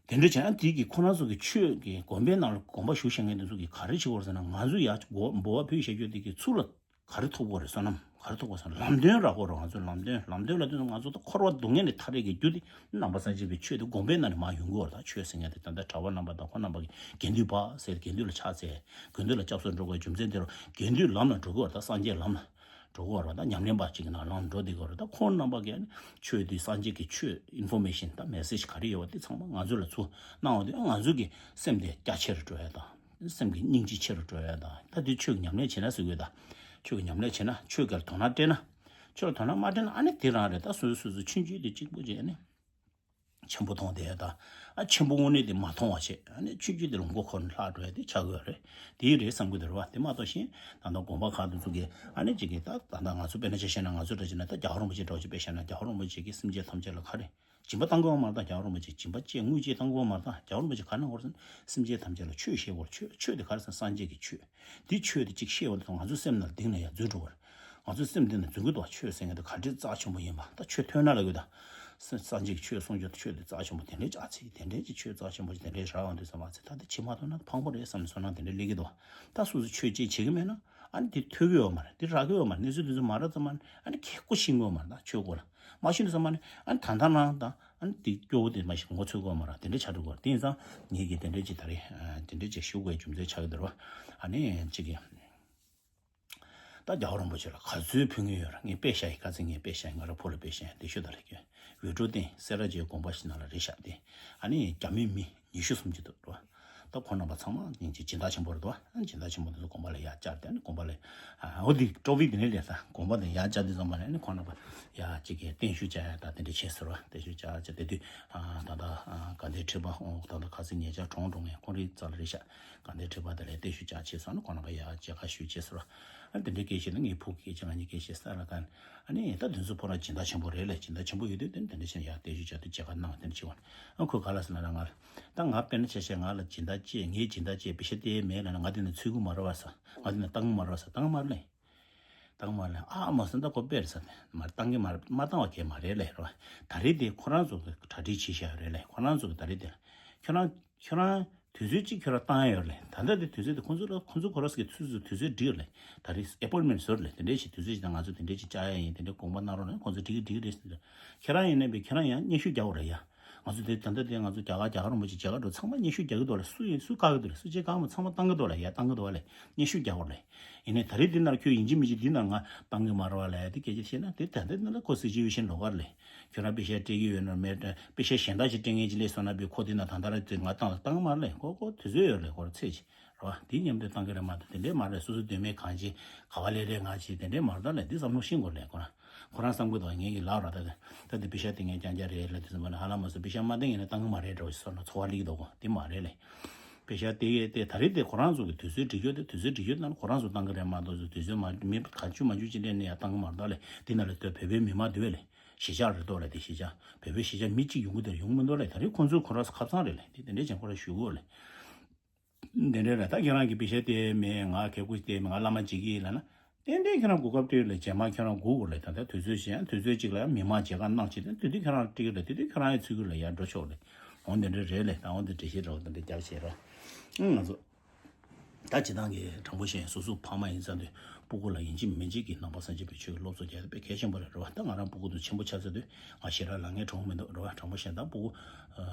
རེད། དེ་འདྲ་བྱས་ན་དེ་གི་ཁོ་རང་ཚོ་གི་ཆོས་ཀྱི་དགོན་པའི་ནང་ལ་དགོངས་པ་ཞུ་ཤེས་མཁན་དེ་ཚོ་གི་ག་རེ་བྱེད་དགོས་རེད་ཟེར་ན་ང་ཚོ་ཡ་འབུལ་བ་ཕུལ་བྱ་རྒྱུ་དེ་གི་ཚུར་ལ་ག་རེ་ཐོབ་དགོས་རེད། བསོད་ནམས་ག་རེ་ཐོབ་དགོས་ཟེར་ན་ལམ་སྟོན་རག་དགོས་རེད། ང་ཚོ་ལམ་སྟོན་ལམ་སྟོན་ལ་བསྟུན་ནས་ང་ཚོ་ད་འཁོར་བ་སྡུག་བསྔལ་ནས་ཐར་ཡས་ཀྱི་རྒྱུ་དེ་ནང་པ་སངས་རྒྱས་པའི་ཆོས་དེ་དགོན་པའི་ནང་ནས་མར་ཡོང་གི་ཡོད་རེད། ད་ཆོས་ཟེར་མཁན་དེ་ད་ལྟ་གྲྭ་པ་རྣམ་པ་དང་ཁོང་རྣམ་པ་གི་དགེ་འདུན་པ་ཟེར་དགེ་འདུན་ལ་ཕྱག་འཚལ། དགེ་འདུན་ལ་སྐྱབས་སུ་འགྲོ་དགོས་རྒྱུ་མཚན་དེ་རེད། དགེ་འདུན་ལམ་ལ་འགྲོ་གི་ཡོད་རེད། ད་སངས་རྒྱས་ལམ་ལ་འགྲོ་གི་ཡོད་རེད། ད་ཉམས་ལེན་པ་ཅིག་གི་ནང་ལམ་འགྲོ་བསྡད་ཀྱི་ཡོད་རེད། ད་ཁོང་རྣམ་པ་གིས་ཆོས་དེ་སངས་རྒྱས་ཀྱི་ཆོས་ཨིན་ཕོར་མེ་ཤིན་ད་མེ་སེ་ཇི་ག་རེ་ཡོད་པ་དེ་ཚང་མ་ང་ཚོ་ལ་ཚུར་གནང་བ་དེ་ང་ཚོ་གི་སེམས་དེ་རྒྱ་ཆེ་རུ་འགྲོ་ཡ་དང་། སེམས་ཀྱི་སྙིང་རྗེ་ཆེ་རུ་འགྲོ་ཡ་དང་། ད་དེ་ཆོས་ཀྱི་ཉམས་ལེན་བྱེད་ན་ཟེར་དགོས་ད། ཆོས་ཀྱི་ཉམས་ལེན་བྱེད་ན་ཆོས་ཀྱི་དོ་སྣང་སྤྲད་ན། ཆོས་ལ་དོ་སྣང་མ་སྤྲད་ན་ཨ་ནི་དེ་རང་རེད། ད་སོ་སོ་སོ་སོ་ཆུང་ཆུང་དེ་གཅིག་པུ་བྱས་ནས་ཆེན་པོ་མཐོང་བསྡད་ཡ་དང་། ཨ་ཆེན་པོ་དངོས་གནས་དེ་མ་མཐོང་བ་བྱས་ཨ་ནི་ཆུང་ཆུང་དེ་ལ་མགོ་འཁོར་ནས་ལྷག་འགྲོ་ཡ་དེ་ཆགས་ཀྱི་ཡོད་རེད། དེ་རེད་བསམ་གྱི་འདུག་རེད་བ། དེ་མ་གཏོགས་གཞན་ད་ལྟ་དགོན་པ་ཁག་དེ་ཚོ་གི་ཨ་ནི་གཅིག་གིས་ད་ད་ལྟ་ང་ཚོ་དཔེར་ན་ཆ་བཞག་ན་ང་ཚོ་འདྲ་བྱས་ན་ད་རྒྱལ་བ་རིན་པོ་ཆེ་འདྲ་བོ་ཅིག་དཔེ་བཞག་ན་རྒྱལ་བ་རིན་པོ་ཆེ་གིས་སེམས་ཅན་ཐམས་ཅད་ལ་ག་རེ། སྦྱིན་པ་བཏང་གི་ཡོད་མ་རེད། ད་རྒྱལ་བ་རིན་པོ་ཆེ་སྦྱིན་པ་བཅས་དངུལ་བཅས་བཏང་གི་ཡོད་མ་རེད། ད་རྒྱལ་བ་རིན་པོ་ཆེ་ག་རེ་གནང་གི་ཡོད་རེད་ཟེར་ན་སེམས་ཅན་ཐམས་ཅད་ལ་ཆོས་བཤད་དགོས་རེད། ཆོས་ཆོས་དེ་ག་རེ་ཟེར་ན་སངས་རྒྱས་ཀྱི་ཆོས། འདི་ཆོས་དེ་གཅིག་བཤད་པ་དང་ང་ཚོའི་སེམས་ནང་གཏིང་ནས་ཡར་འཛུལ་འགྲོ་བར། ང་ཚོའི་སེམས་གཏིང་ནས་འཛུལ་གི་འདུག་ཆོས་ཟེར་མཁན་དེ་ག་འདྲའི་རྩ་ཆེན་པོ་ཡིན་པ། ད་ཆོས་ཐོས་ན་ལབ་གི་ད། སངས་རྒྱས་ཀྱི་ཆོས་གསུང་རྒྱུ་ཆོས་དེ་རྩ་ཆེན་པོ་དེ་འདྲའི་ཅག་ཚིག་དེ་འདྲའི་ཅིག་ཆོས་རྩ་ཆེན་པོ་དེ་འདྲའི་རག་ཡོང་དུས་ཙམ་པ་ཚེ་ད་དེ་ཕྱི་མ་ཐོན་ན་ཕངས་པོ་རེད་བསམ་ནས་བསོད་ནམས་དེ་འདྲའི་སླེབས་ཀྱི་འདུག་ད་སོ་སོ་ཆོས་ཅིག་བྱེད་ཀྱི་མེད་ན་ཨ་ནི་དེ་ཐོས་ཀྱི་ཡོད་མ་རེད། དེ་རག་གི་ཡོད་མ་རེད། གནས་ཚུལ་དེ་ཚོ་མ་རག་ཙམ་པ་ཨ་ནི་ཁེ་ཀོ་ཤེས་ཀྱི་ཡོད་མ་རེད། ད་ཆོས་སྐོར་ལ་མ་ཤེས་དུས་ཙམ་པ་ཨ་ནི་ཨ་ནི་ད་ལྟ་རང་ད། ཨ་ནི་དེ་སྐྱོ་བོ་དེ་མ་ཞིག་ངོ་ཚོད་དགོས་མ་རེད། དེ་འདྲ་ཆགས་འགྲོ་གི་རེད། དེ་ཡིན་ཙང་ངེད་ཀྱིས་དེ་འདྲ་ཅིག་ད་རེས་དེ་འདྲ་ཅིག་ཞུ་དགོས་རྒྱུ་མཚན་ཆགས་ཀྱི་འདུག་ར། ཨ་ནི་གཅིག་གིས་ད་རྒྱལ་བ་རིན་པོ་ཆེ་ལ་ག་ཚོད་ཕུལ་མཁན་ཡོད་ར། ངས་དཔེ་བཞག་ཡིན། ཁ་སང་ངས་དཔེ་བཞག་ཡིན། ང་རང་ཕོ་ལ་དཔེ་བཞག་ཡིན། དེ་ཤོད་ད་རེས་ཁྱོད་ཝི་ཀྲོ་སྟེང་སེ་ར་བྱེས་དགོན་པ་ཞིག་ནང་ལ་རེད་བཞག་སྟེ། ཨ་ནི་རྒྱ་མི་མི་ཉི་ཤུ་སུམ་ཅུ་འདུག་ར། ད་ཁོང་རྣམ་པ་ཚང་མ་སྦྱིན་བདག་ཆེན་པོ་རེད་དོ། སྦྱིན་བདག་ཆེན་པོ་དེ་ཚོ་དགོན་པ་ལ་ཡར་བཅར་ཏེ་ཨ་ནི་དགོན་པ་ལ་ཨ་འོ་དེ་ཀྲོ་བི་དེ་ནས་ལས་ས་དགོན་པ་དེ་ཡར་བཅར་དུས་ཙམ་པ་ལ་ཨ་ནི་ཁོང་རྣམ་པ་ཡར་གཅིག་གིས་བརྟན་བཞུགས་བྱ་ཡ་ད་དེ་འདྲ་བྱས་ཟེར་བ། བརྟན་བཞུགས་བྱ་བྱ་དེ་དུས་ད་ལྟ་དགའ་ལྡན་ཁྲི་པ་ད་ལྟ་ཁ་སང་ཉེ་ཆར་གྲོངས་འགྲོ་མཁན་ཁོང་རའི་རྩ་ལ་རེད་ཤག་དགའ་ལྡན་ཁྲི་པ་དེ་ལ་བརྟན་བཞུགས་བྱ་བྱས་སོང་ན་ཁོང་རྣམ་པ་ཡར་མཇལ་ཁ་ཞུས་བྱས་ཟེར་བ། ཨ་ནི་དེ་འདྲའི་སྐད་ཆ་ནི་ངའི་ཕུགས་ཀྱི་སྐད་ཆ་ང་གཉིས་སྐད་ཆ་ས་ལ་ག་ཨ་ནི་ད་དེ་ཚོ་ཁོ་རང་སྦྱིན་བདག་ཆེན་པོ་རེད་ལས། སྦྱིན་བདག་ཆེན་པོ་ཡོད་དུས་དེ་དེ་འདྲ་བྱས་ན་ཡར་བརྟན་བཞུགས་བྱ་དུས་མཇལ་ཁ་གནང་དེ་འདྲ་བྱས་བ། ཨ་ཁོས་ག་ལ་ཟེར་ན་ལ་ང་ལ། ད་ང་དཔེར་ན་ཆ་བཞག་ང་ལ་སྦྱིན་བདག་བཅས་ངའི་སྦྱིན་བདག་བཅས་པེ་ཤ་སྟེར་མེད་ལབ་ན་ང་དེ་ནས་ཚུད་ཀྱི་མ་རེད་བ་ས། ང་དེ་ནས་བཏང་གི་མ་རེད་བ་ས། བཏང་གི་མ་རེད་ལེ། བཏང་གི་མ་རེད་ལེ། ཨ་མ་ས་ད་ཁོ་དཔེར་ས་ནས་མ་བཏང་གི་མ་རེད། མ་བཏང་བ་གལ་མ་རེད་ལེ་རེད་བ། ད་རེས་དེ་ཁོ་རང་ཚོ་གི་གྲ་སྒྲིག་བྱེད་བཞག་རེད་ལེ། ཁོ་རང་ཚོ་གི་ད་རེས་དེ་ལ་ཁྱོད་རང་ཁྱོད་རང་དུས་ཚོད་གཅིག་ཁྱོད་རང་བཏང་ཡ་ཡོད་ལེ། ད་ལྟ་དེ་དུས་ཚོད་དེ་ཁོ་ཚོ་ལ་ཁོ་ཚོ་ཁོ་རང་ཚོ་གི་ཚུད་ཚོད་དུས་ཚོད་སྒྲིག་ལེ། ད་རེས་ཨེ་པོའིན་མེན་བཟོ་རེད་ལེ། དེ་འདྲས་ཞིག་དུས་ཚོད་ཞིག་ད་ང་ཚོ་དེ་འདྲས་ཞིག་བཅར་ཡ་ཡིན། དེ་འདྲས་དགོངས་པ་གནང་རོགས་གནང་། ཁོ་ཚོ་འགྲིག་གི་འགྲིག་གི་རེད་ཟེར། ཁྱེད་རང་ཡིན་ནའི་བས་ཁྱེད་རང་ཡང་སྙན་ཞུ་རྒྱག་དགོས་རེད་ཡ། ང་ཚོ་དེ་ད་ལྟ་དེ་ང་ཚོ་རྒྱ་གར་རྒྱ་གར་རིན་པོ་ཆེ་མཇལ་ཁ་འགྲོ་ཚང་མ་སྙན་ཞུ་རྒྱག་གི་འདུག་ལ། སུ་ཡིན་སུ་བཀག་གི་འདུག་ལ། སུ་བཅས་བཀག་མ་ཚང་མ་བཏང་གི་འདུག་ལ། ཡ་བཏང་གི་འདུག་ལ། སྙན་ཞུ་རྒྱག་དགོས་ལ། ཡིན་ནའི་ད་རེས་འདི་ནར་ཁྱོད་ཡིན་གཅིག་མིན་གཅིག་འདི་ནར་ང་བཏང་གི་མ་རེད་བ་ལ། ཡ་དེ་སྐད་ཆ་བཤད་ན་དེ་ད་ལྟ་འདི་ལ་ཁོ་སྲིད་སྤྱི་ཡོད་ཤེས་ལོག་གར་ལས། ཁྱོད་རང་པེ་ཤ་སྤྲད་ཀྱི་ཡོད་ན་མེད་པེ་ཤ་གཞན་དག་ཅིག་སྤྲད་མཁན་ཅིག་སླེབས་སོང་ན་བས་ཁོ་འདི་ན་ད་ལྟ་ར་དེ་ང་བཏང་ལ་བཏང་གི་མ་རེད་ལ། ཁོ་ཁོ་དུས་ཚོད་ཡོད་ལ་ཁོ་ར་ཚེ་ཅིག་རེད་བ། དེ་མཉམ་དུ་བཏང་གི་རེད་མ་གཏོགས་དེ་འདྲས་མ་རེད། སོ་སོ་འདོད་མེད་གང་བྱེད་ག་བ་ལས་རེད་ང་བྱེད་དེ་འདྲས་མ་རེད་ད་ལས། འདི་བསམ་བློ་ཤེས་དགོས་ལས་ཁོ་རང་ཁོ་རང་བསམ་གི་འདུག་ངེད་ཀྱི་ལག་ར་ད་ད་འདི་པེ་ཤ་དེ་ངས་རྐྱང་རྐྱང་རེད་ལ་དེ་ཚོ་མ་ལ་ཧ་ལམ་མ་སོ་པེ་ཤ་མ་བཏང་ཡིན་ན་བཏང་གི་མ་རེད་འགྲོ་བསམ་ན་ཚོར་བ་སླེབས་ཀྱི་འདུག་གོ་དེ་མ་རེད་ལས། པེ་ཤ་དེ་གས་དེ་ད་རེས་དེ་ཁོ་རང་ཚོ་གི་དུས་ཚོད་སྒྲིག་རྒྱུ་དེ་དུས་ཚོད་སྒྲིག་རྒྱུ་དེ་ཁོ་རང་ཚོ་བཏང་གི་རེད་མ་གཏོགས་དུས་ཚོད་མ་མི་ག་ཆུ་མ་འཇུ་ཅི་འདྲས་ནས་ཡང་བཏང་གི་མ་རེད་ད་ལས། དེ་ན་ལས་དོ་བོད་པའི་མི་མང་དེ་བས་ལས་གཞིས་ཆགས་རེད་འདུག་ལས། དེ་གཞིས་ཆགས་བོད་པའི་གཞིས་ཆགས་མི་གཅིག་ཡོང་གི་དེ་ཡོང་མི་འདུག་ལས། ད་རེས་ཁོ་ཚོ་ཁོ་རང་ཚོ་ཁ་ཚང་རེད་ལས། དེ་དེ་འདྲས་ཀྱང་ཁོ་རང་ཞུ་གི་ཡོད་ལས། དེ་འདྲའི་ར་ད་ཁྱེད་རང་གི་པེ་ཤ་སྟེར་མེད་ང་གད་སྐུ་སྟེར་མེད་ང་བླ་མ་བྱེད་ཀྱི་ཡིན་ལབ་ན་ ཏན་ཏན་ཁྱེད་རང་གོ་སྐབས་སྤྲད་ལས་རྗེས་མ་ཁྱེད་རང་སྒུག་དགོས་ལས། ད་ལྟ་དུས་ཚོད་གཞན་དུས་ཚོད་གཅིག་ལ་ཡང་མི་མང་མཇལ་ཁ་གནང་བྱེད་དུས་དུས་དུས་ཁྱེད་རང་སྤྲད་ལས་དུས་དུས་ཁྱེད་རང་ཡང་ཚུད་ཀྱི་ལས་ཡར་འགྲོ་ཆོག་ལས། འོ་འདི་འདྲ་རེད་ལས། ད་འོ་འདི་འགྲེལ་བཤད་རོགས་འདི་འདྲ་རྒྱབ་བྱེད་རོགས། ཨང་ང་ཚོ་ད་སྤྱི་བཏང་གི་དྲང་པོ་བཤད་སོ་སོ་ཕ་མ་ཡིན་ཙང་དུས་སྤུ་གུ་ལ་ཡིན་གཅིག་མིན་གཅིག་གི་ནང་པ་སངས་རྒྱས་པའི་ཆོས་ཀྱི་སློབ་གསོ་རྒྱག་ཡ་དཔེ་གལ་ཆེན་པོ་རེད་རོ། ད་ང་རང་སྤུ་གུ་དུ་ཆེན་པོ་ཆགས་ཚར་དུས་ང་ཞེ་དྲག་ལངས་མཁན་གྲོངས་མི་འདུག་རོ། དྲང་པོ་བཤད་ད་སྤུ་གུ་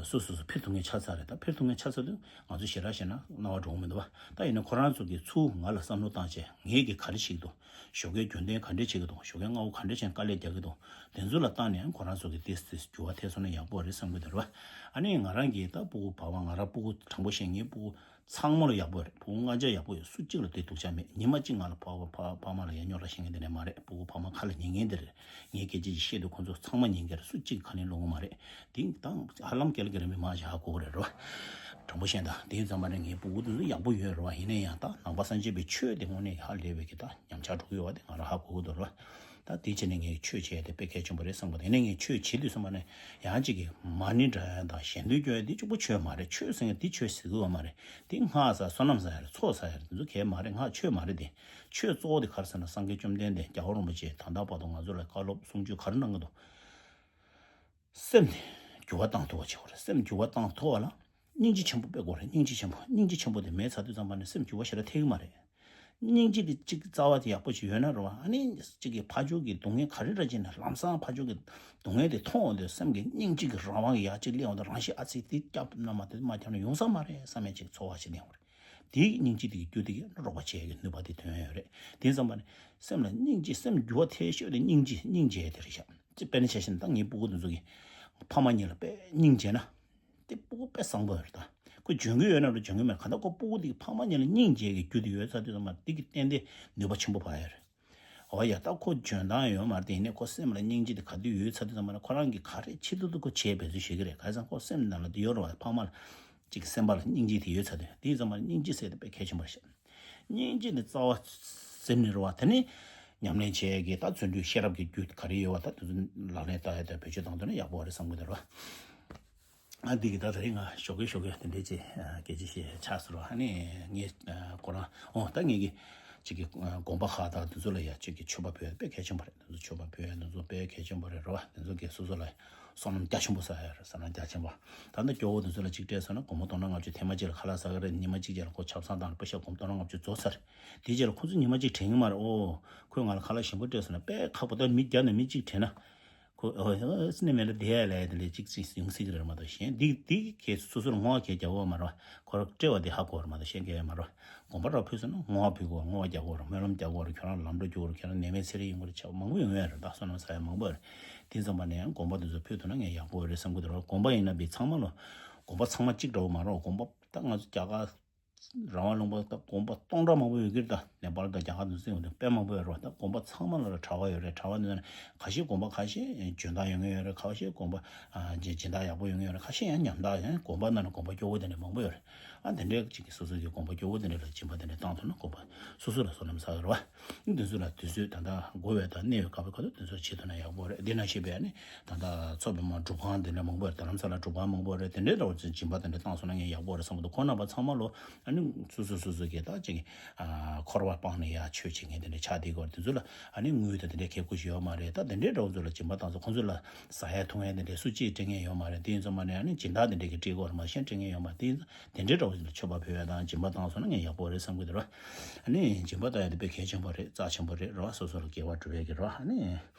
སོ་སོ་སོ་ཕེབས་ཐུབ་མཁན་ཆགས་ཚར་རེད། ད་ཕེབས་ཐུབ་མཁན་ཆགས་ཚར་དུས་ང་ཚོ་ཞེ་དྲག་བཤད་ན་རྣ་བ་འགྲོ་གི་མི་འདུག་བ། ད་ཡིན་ན་ཁོ་རང་ཚོ་གི་ཚུར་ང་ལ་བསམ་བློ་བཏང་བྱས་ངས་གི་ག་རེ་བྱེད་ཀྱི་འདུག་ཞོགས་ཀའི་རྒྱུན་གཏན་ག་འདྲས་བྱེད་ཀྱི་འདུག་ཞོགས་ཀའི་སྔ་པོ་ག་འདྲས་བྱས་དཀའ་ལས་རྒྱག་གི་འདུག་དེ་ཚོ་ལ་བལྟས་ནས་ཁོ་རང་ཚོ་གི་ཏིས་ཏིས་འགྱུར་བ་ཐེབས་སོང་ན་ཡག་པོ་རེད་བསམ་གྱི་འདུག་རེད་བ། ཨ་ནི་ང་རང་གིས་ད་སྤུ་གུ་བར་བ་ང་རང་སྤུ་གུ་དྲང་པོ་བཤད་ངའི་སྤུ་གུ་ཚང་མ་ལ་ཡག་པོ་རེད། སྤུ་གུ་ལྔ་ཆ་ཡག་པོ་ཡོད། སུ་གཅིག་ལ་དེ་སྡུག་ཅག་མེད། ཉི་མ་གཅིག་ང་ལ་ཕ་བ་ཕ་ཕ་མ་ལ་ཡ་རྙོག་དྲ་བཤད་མཁན་དེ་འདྲ་མ་རེད། སྤུ་གུ་ཕ་མ་ཁ་ལ་ཉན་མཁན་དེ་རེད། ངས་སྐད་ཆ་ཅིག་བཤད་དུས་ཁོ་ཚོ་ཚང་མ་ཉན་མཁན་རེད། སུ་གཅིག་ཁ་ནས་སློང་གི་མ་རེད། དེ་དང་ཧ་ལམ་སྐད་ལ་སྐད་ལ་མི་མང་ཞིག་ཧ་གོ་གི་རེད་རོ། དྲང་པོ་བཤད་ད་དེ་ཙམ་པ་ནས་ངའི་སྤུ་གུ་དེ་ཚོ་ཡག་པོ་ཡོད་རོ། ཡིན་ན་ཡང་ད་ནང་པ་སངས་རྒྱས་པའི་ཆོས་དེ་དངོས་གནས་ཧ་ལས་པའི་གི་ད་ཉམས་ཆག་འགྲོ་གི་ཡོད་པ་དེ་ང་རང་ཧ་གོ་གི་འདུག་རོ། ད་དེ་བྱས་ནས་ངས་ཆོས་བྱས་དེ་དཔེ་གལ་ཆེན་པོ་རེད་བསམ་གི་འདུག་ཡིན་ན་ངས་ཆོས་བྱེད་དུས་ཙམ་པ་ནས་ཡང་གཅིག་གི་མ་ཎི་འདྲ་ཡང་དང་ཞལ་འདོན་སྐྱོན་ཡང་དེ་གཅིག་པོ་ཆོས་མ་རེད། ཆོས་ཟེར་ཡང་དེ་ཆོས་ཟེར་གི་ཡོད་མ་རེད། དེ་སྔགས་ཟེར་བསོད་ནམས་ཟེར་ཡ་རེད། ཚོགས་ཟེར་ཡ་རེད། དེ་ཚོ་གལ་མ་རེད། སྔགས་ཆོས་མ་རེད་དེ། ཆོས་གཙོ་བོ་དེ་ག་རེ་ཟེར་ན་སངས་རྒྱས་བཅོམ་ལྡན་འདས་རྒྱལ་བ་རིན་པོ་ཆེས་ད་ལྟ་བར་དུ་ང་ཚོ་ལ་བཀའ་སློབ་གསུང་ཆོས་ག་རེ་གནང་གི་འདུག་སེམས་དེ་འགྱུར་བ་བཏང་ཐུབ་པ་བྱེད་དགོས་རེད། སེམས་འགྱུར་བ་བཏང་ཐུབ་པ་ལ་སྙིང་རྗེ་ཆེན་པོ་དཔེ་དགོས་རེད། སྙིང་རྗེ་ཆེན་པོ། སྙིང་རྗེ་ཆེན་པོ་དེ་མེད་ཚར་དུས་ཙམ་པ་ནས་སེམས་འགྱུར་བ་ཞེ་དྲག་ཐེབས་ཀྱི་མ་རེད། སྙིང་རྗེ་དེ་གཅིག་རྩ་བ་དེ་ཡག་པོ་ཞིག་ཡོད་ན་རེད་བ། ཨ་ནི་གཅིག་གི་ཕར་ཕྱོགས་ཀྱི་སྡུག་བསྔལ་ག་རེ་འདྲ་ཅིག་ན་ལམ་སང་ཕར་ཕྱོགས་ཀྱི་སྡུག་བསྔལ་དེ་མཐོང་འོང་དུས་སེམས་ཀྱི་སྙིང་རྗེ་གི་རང་དབང་གི་ཡག་ཅིག་སླེབས་འོང་དུས་རང་ཤི་ཨ་ཙི་དེ་སྐྱབས་རྣམ་པ་དེ་མ་སྐྱབས་ན་ཡོང་ས་མ་རེད་བསམ་ཡ་ཅིག་ཚོར་བ་ཞིག་སླེབས་འོང་རེད། དེའི་སྙིང་རྗེ་དེ་གི་རྒྱུ་དེ་གི་རོགས་པ་བྱེད་ཡ་གི་ནུས་པ་དེ་ཐོན་ཡོད་རེད། དེ་ཙམ་པ་ནི་སེམས་ལ་སྙིང་རྗེ། སེམས་འགྱུར་བ་ཐེབས་ཤོས་དེ་སྙིང་རྗེ། སྙིང་རྗེ་དེ་རེད་ཤག་དཔེར་ན་ཆ་བཞག་ན་ད་ངའི་སྤུ་གུ་དེ་ཚོ་གི་ཕ་མ་གཉིས་ལ་དཔེ་སྙིང་རྗེ་ན། དེ་སྤུ་གུ་དཔེ་བཟང་པོ་རེད་ད། ཁོ་འཇོན་གྱི་ཡོད་ན་རུ་འཇོན་གྱི་མེད་གང་ལྟར་ཁོ་སྤུ་གུ་དེ་གི་ཕ་མ་གཉིས་ལ་སྙིང་རྗེ་གི་རྒྱུ་དེ་ཡོད་ཚར་དུས་ཙམ་པ་དེ་གི་རྟེན་དེ་ནུས་པ་ཆེན་པོ་འབར་ཡ་རེད། འོ་ཡ་ད་ཁོ་འཇོན་ཐང་ཡོད་མ་རེད། དེ་ཡིན་ནའི་ཁོ་སེམས་ལ་སྙིང་རྗེ་དེ་ག་དུས་ཡོད་ཚར་དུས་ཙམ་པ་ན་ཁོ་རང་གི་ག་རེ་བྱེད་ཐུབ་ཐུབ་ཁོ་བྱེད་འབད་བརྩོན་བྱེད་ཀྱི་རེད། ག་རེ་ཟེར་ན་ཁོ་སེམས་ནང་ལ་དེ་ཡོད་རེད་བ། ཕ་མ་ལ་ཅིག་སེམས་པ་ལ་སྙིང་རྗེ་དེ་ཡོད་ཚར་དུས་དེ་ཙམ་པ་ན་སྙིང་རྗེ་ཟེར་དེ་དཔེ་གལ་ཆེན་པོ་རེད་ཤག་སྙིང་རྗེ་ནི་རྩ་བ་ཟེར་ནི་རེད་བ། དེ་ནི་ཉམས་ལེན་བྱེད་ཡས་ཀྱི་ད་བརྩོན་འགྲུས་ཤེས་རབ་ཀྱི་རྒྱུ་ག་རེ་ཡོད་བ་ད་དེ་ཚོ་ལག་ལེན་བསྟར་ཡས་དང་བེད་སྤྱོད་བཏང་ཐུབ་ན་ཡག་པོ་རེད་བསམ་གྱི་འདུག་རེད་བ། ཨ་འདི་གི་ད་ད་རེས་ང་ཞོགས་ཀས་ཞོགས་ཀས་དེ་འདྲས་ཅིག་སྐད་ཆ་བཤད་ཆགས་སོང་རེད་བ། ཨ་ནི་ངས་ཁོ་རང་ཨོ་ད་ངས་ཀྱི་ཅིག་གི་དགོན་པ་ཁག་དང་དེ་ཚོ་ལ་ཡ་ཅིག་གི་མཆོད་པ་ཕུལ་ཡས་དཔེ་གལ་ཆེན་པོ་རེད། དེ་ཚོ་མཆོད་པ་ཕུལ་ཡས་དེ་ཚོ་དཔེ་གལ་ཆེན་པོ་རེད་རེད་བ། དེ་ཚོ་གི་སོ་སོ་ལ་བསོད་ནམས་རྒྱ་ཆེན་པོ་བསགས་ཡོད་རེད། བསོད་ནམས་རྒྱ་ཆེན་པོ། ད་ལྟ་སྐྱོ་བོ་དེ་ཚོ་ལ་གཅིག་སྤྲད་སོང་ན་སྒོར་མོ་སྟོང་ཕྲག་ལྔ་བཅུ་ཐེངས་མ་གཅིག་ལ་ཁ་ལག་ཟ་གི་རེད། ཉི་མ་གཅིག་རྗེས་ལ་ཁོ་ཆབ་གསང་བཏང་ལ་པེ་ཤ་སྒོར་མོ་སྟོང་ཕྲག་ལྔ་བཅུ་རྫོགས་ཚར། དེ་རྗེས་ལ་ཁོ་ཚོ་ཉི་མ་གཅིག་དྲན་གི་མ་རེད། ཨོ་ཁོས་ང་ལ་ཁ་ལག་ཞིམ་པོ་སྤྲད་སོང་ན་དཔེ་ཁག་པོ། ད་མི་བརྒྱ་ནས་མི་གཅིག་དྲན་ན་ཁོ་ཨོ་སི་ནི་མེ་ལ་དེ་ཡ་ལས་དེ་ལས་གཅིག་གཅིག་ཡོང་སྲིད་ཀྱི་རེད་མ་གཏོགས་གཞན་འདི་འདི་གས་སོ་སོར་བསྔོ་བ་གས་རྒྱག་གི་ཡོད་མ་རེད། ཁོ་རང་སྤྲད་པ་དེ་ཧ་གོ་རེད་མ་གཏོགས་གཞན་གས་ཡོད་མ་རེད། དགོན་པ་ར་ཕུལ་སོང་ན་བསྔོ་བ་ཕུལ་དགོས། བསྔོ་བ་རྒྱག་དགོས་རེད། སྨོན་ལམ་རྒྱག་དགོས་རེད། ཁྱོད་རང་ལམ་འགྲོ་རྒྱུ་རེད། ཁྱོད་རང་ནད་མེད་ཚེ་རིང་ཡོང་གི་རེད། ཆ་མང་པོ་ཡོང་ཡ་རེད། ད་བསོད་ནམས་བསགས་ཡ་མང་པོ་རེད། དེ་ཙམ་པ་ནས་ཡང་དགོན་པ་དེ་ཚོ་ཕུལ་ཐུབ་ན་ངས་ཡག་པོ་རེད་བསམ་གི་འདུག་ར། དགོན་པ་ཡིན་ན་བི་ཚང་མ་ལོ་དགོན་པ་ཚང་མ་གཅིག་འདྲ་བོ་མ་རེད། དགོན་པ་ད་ང་ཚོ་རྒྱ་གར་རང་དབང་ལུང་པ་ད་དགོན་པ་སྟོང་ཕྲག་མང་པོ་ཡོད་ཀྱི་རེད། ད་ནེ་པཱལ་དང་རྒྱ་གར་དུ་སྲིད་འོང་དུས་དཔེ་མང་པོ་ཡོད་རེད་བ། ད་དགོན་པ་ཚང་མ་ལ་གྲྭ་པ་ཡོད་རེད། གྲྭ་པ་འདི་ནས་ཁ་ཤས་དགོན་པ་ཁ་ཤས་འཇོན་ཐང་ཡོད་མཁན་ཡོད་རེད། ཁ་ཤས་དགོན་པ་ཨ་སྦྱིན་སྦྱིན་བདག་ཡག་པོ་ཡོད་མཁན་ཡོད་རེད། ཁ་ཤས་ཡང་ཉམ་ཐག་ཡང་དགོན་པ་ནང་ནས་དགོན་པ་སྐྱོ་བོ་དེ་འདྲ་མང་པོ་ཡོད་རེད། ཨ་དེ་འདྲའི་ཅིག་གི་སོ་སོ་གི་དགོན་པ་སྐྱོ་བོ་དེ་འདྲ་ལ་སྦྱིན་པ་དེ་འདྲ་བཏང་ཐུབ་ན་དགོན་པ་སོ་སོ་ལ་བསོད་ནམས་བསགས་ཡོད་རེད་བ། འདི་ཚོ་ལ་དུས་ཚོད་ད་ལྟ་དགོས་པའི་དང་གནས་པའི་སྐབས་ཁ་ཐུག་དེ་ཚོ་བྱེད་ཐུབ་ན་ཡག་པོ་རེད། འདི་ན་ཞེས་པའི་ཨ་ནི་ད་ལྟ་མཚོ་པདྨ་སྒྲུབ་ཁང་དེ་འདྲ་མང་པོ་རེད། རྡ་རམ་ས་ལ་སྒྲུབ་ཁང་མང་པོ་རེད། དེ་འདྲའི་འདྲ་བོ་ཅིག་སྦྱིན་པ་དེ་འདྲ་བཏང་སོང་ན་ངས་ཡག་པོ་རེད་བསམ་གི་འདུག་ཁོང་རྣམ་པ་ཚང་མ་ལོ་ཨ་ནི་སོ་སོ་སོ་སོ་གི་ད་ཅིག་ཨ་འཁོར་བ་སྤངས་ནས་ཡ་ཆོས་བྱེད་མཁན་དེ་འདྲ་ཆགས་བསྡད་ཀྱི་ཡོད་རེད། དེ་ཚོ་ལ་ཨ་ནི་དངུལ་དང་དེ་འདྲའི་ཁེ་ཁུར་ཞིག་ཡོད་མ་རེད། ད་དེ་འདྲའི་འདྲ་བོ་ཚོ་ལ་སྦྱིན་པ་བཏང་སོང་། ཁོང་ཚོ་ལ་ཟ་ཡ་འཐུང་ཡ་དེ་འདྲའི་སུ་གཅིག་སྤྲད་མཁན་ཡོད་མ་རེད། དེ་ཡིན་ཙང་མ་ནས་ཨ་ནི་སྦྱིན་བདག་དེ་འདྲའི་གི་སྤྲད་ཀྱི་ཡོད་རེད་མ་གཞན་སྤྲད་མཁན་ཡོད་མ་རེད། དེ་ཡིན་ཙང་དེ་འདྲའི་འདྲ་བོ་ཞིག་ལ་མཆོད་པ་ཕུལ་བ་དང་སྦྱིན་པ་བཏང་སོང་ན་ངས་ཡག་པོ་རེད་བསམ་གྱི་འདུག་ར། ཨ་ནི་སྦྱིན་པ་བཏང་ཡ་དེ་དཔེ་གལ་ཆེན་པོ་རེད། རྩ་ཆེན་པོ་རེད་ར། སོ་སོ་ལ་དགེ་བ་སྒྲུབ་ཡ་གི་ར། ཨ་ནི་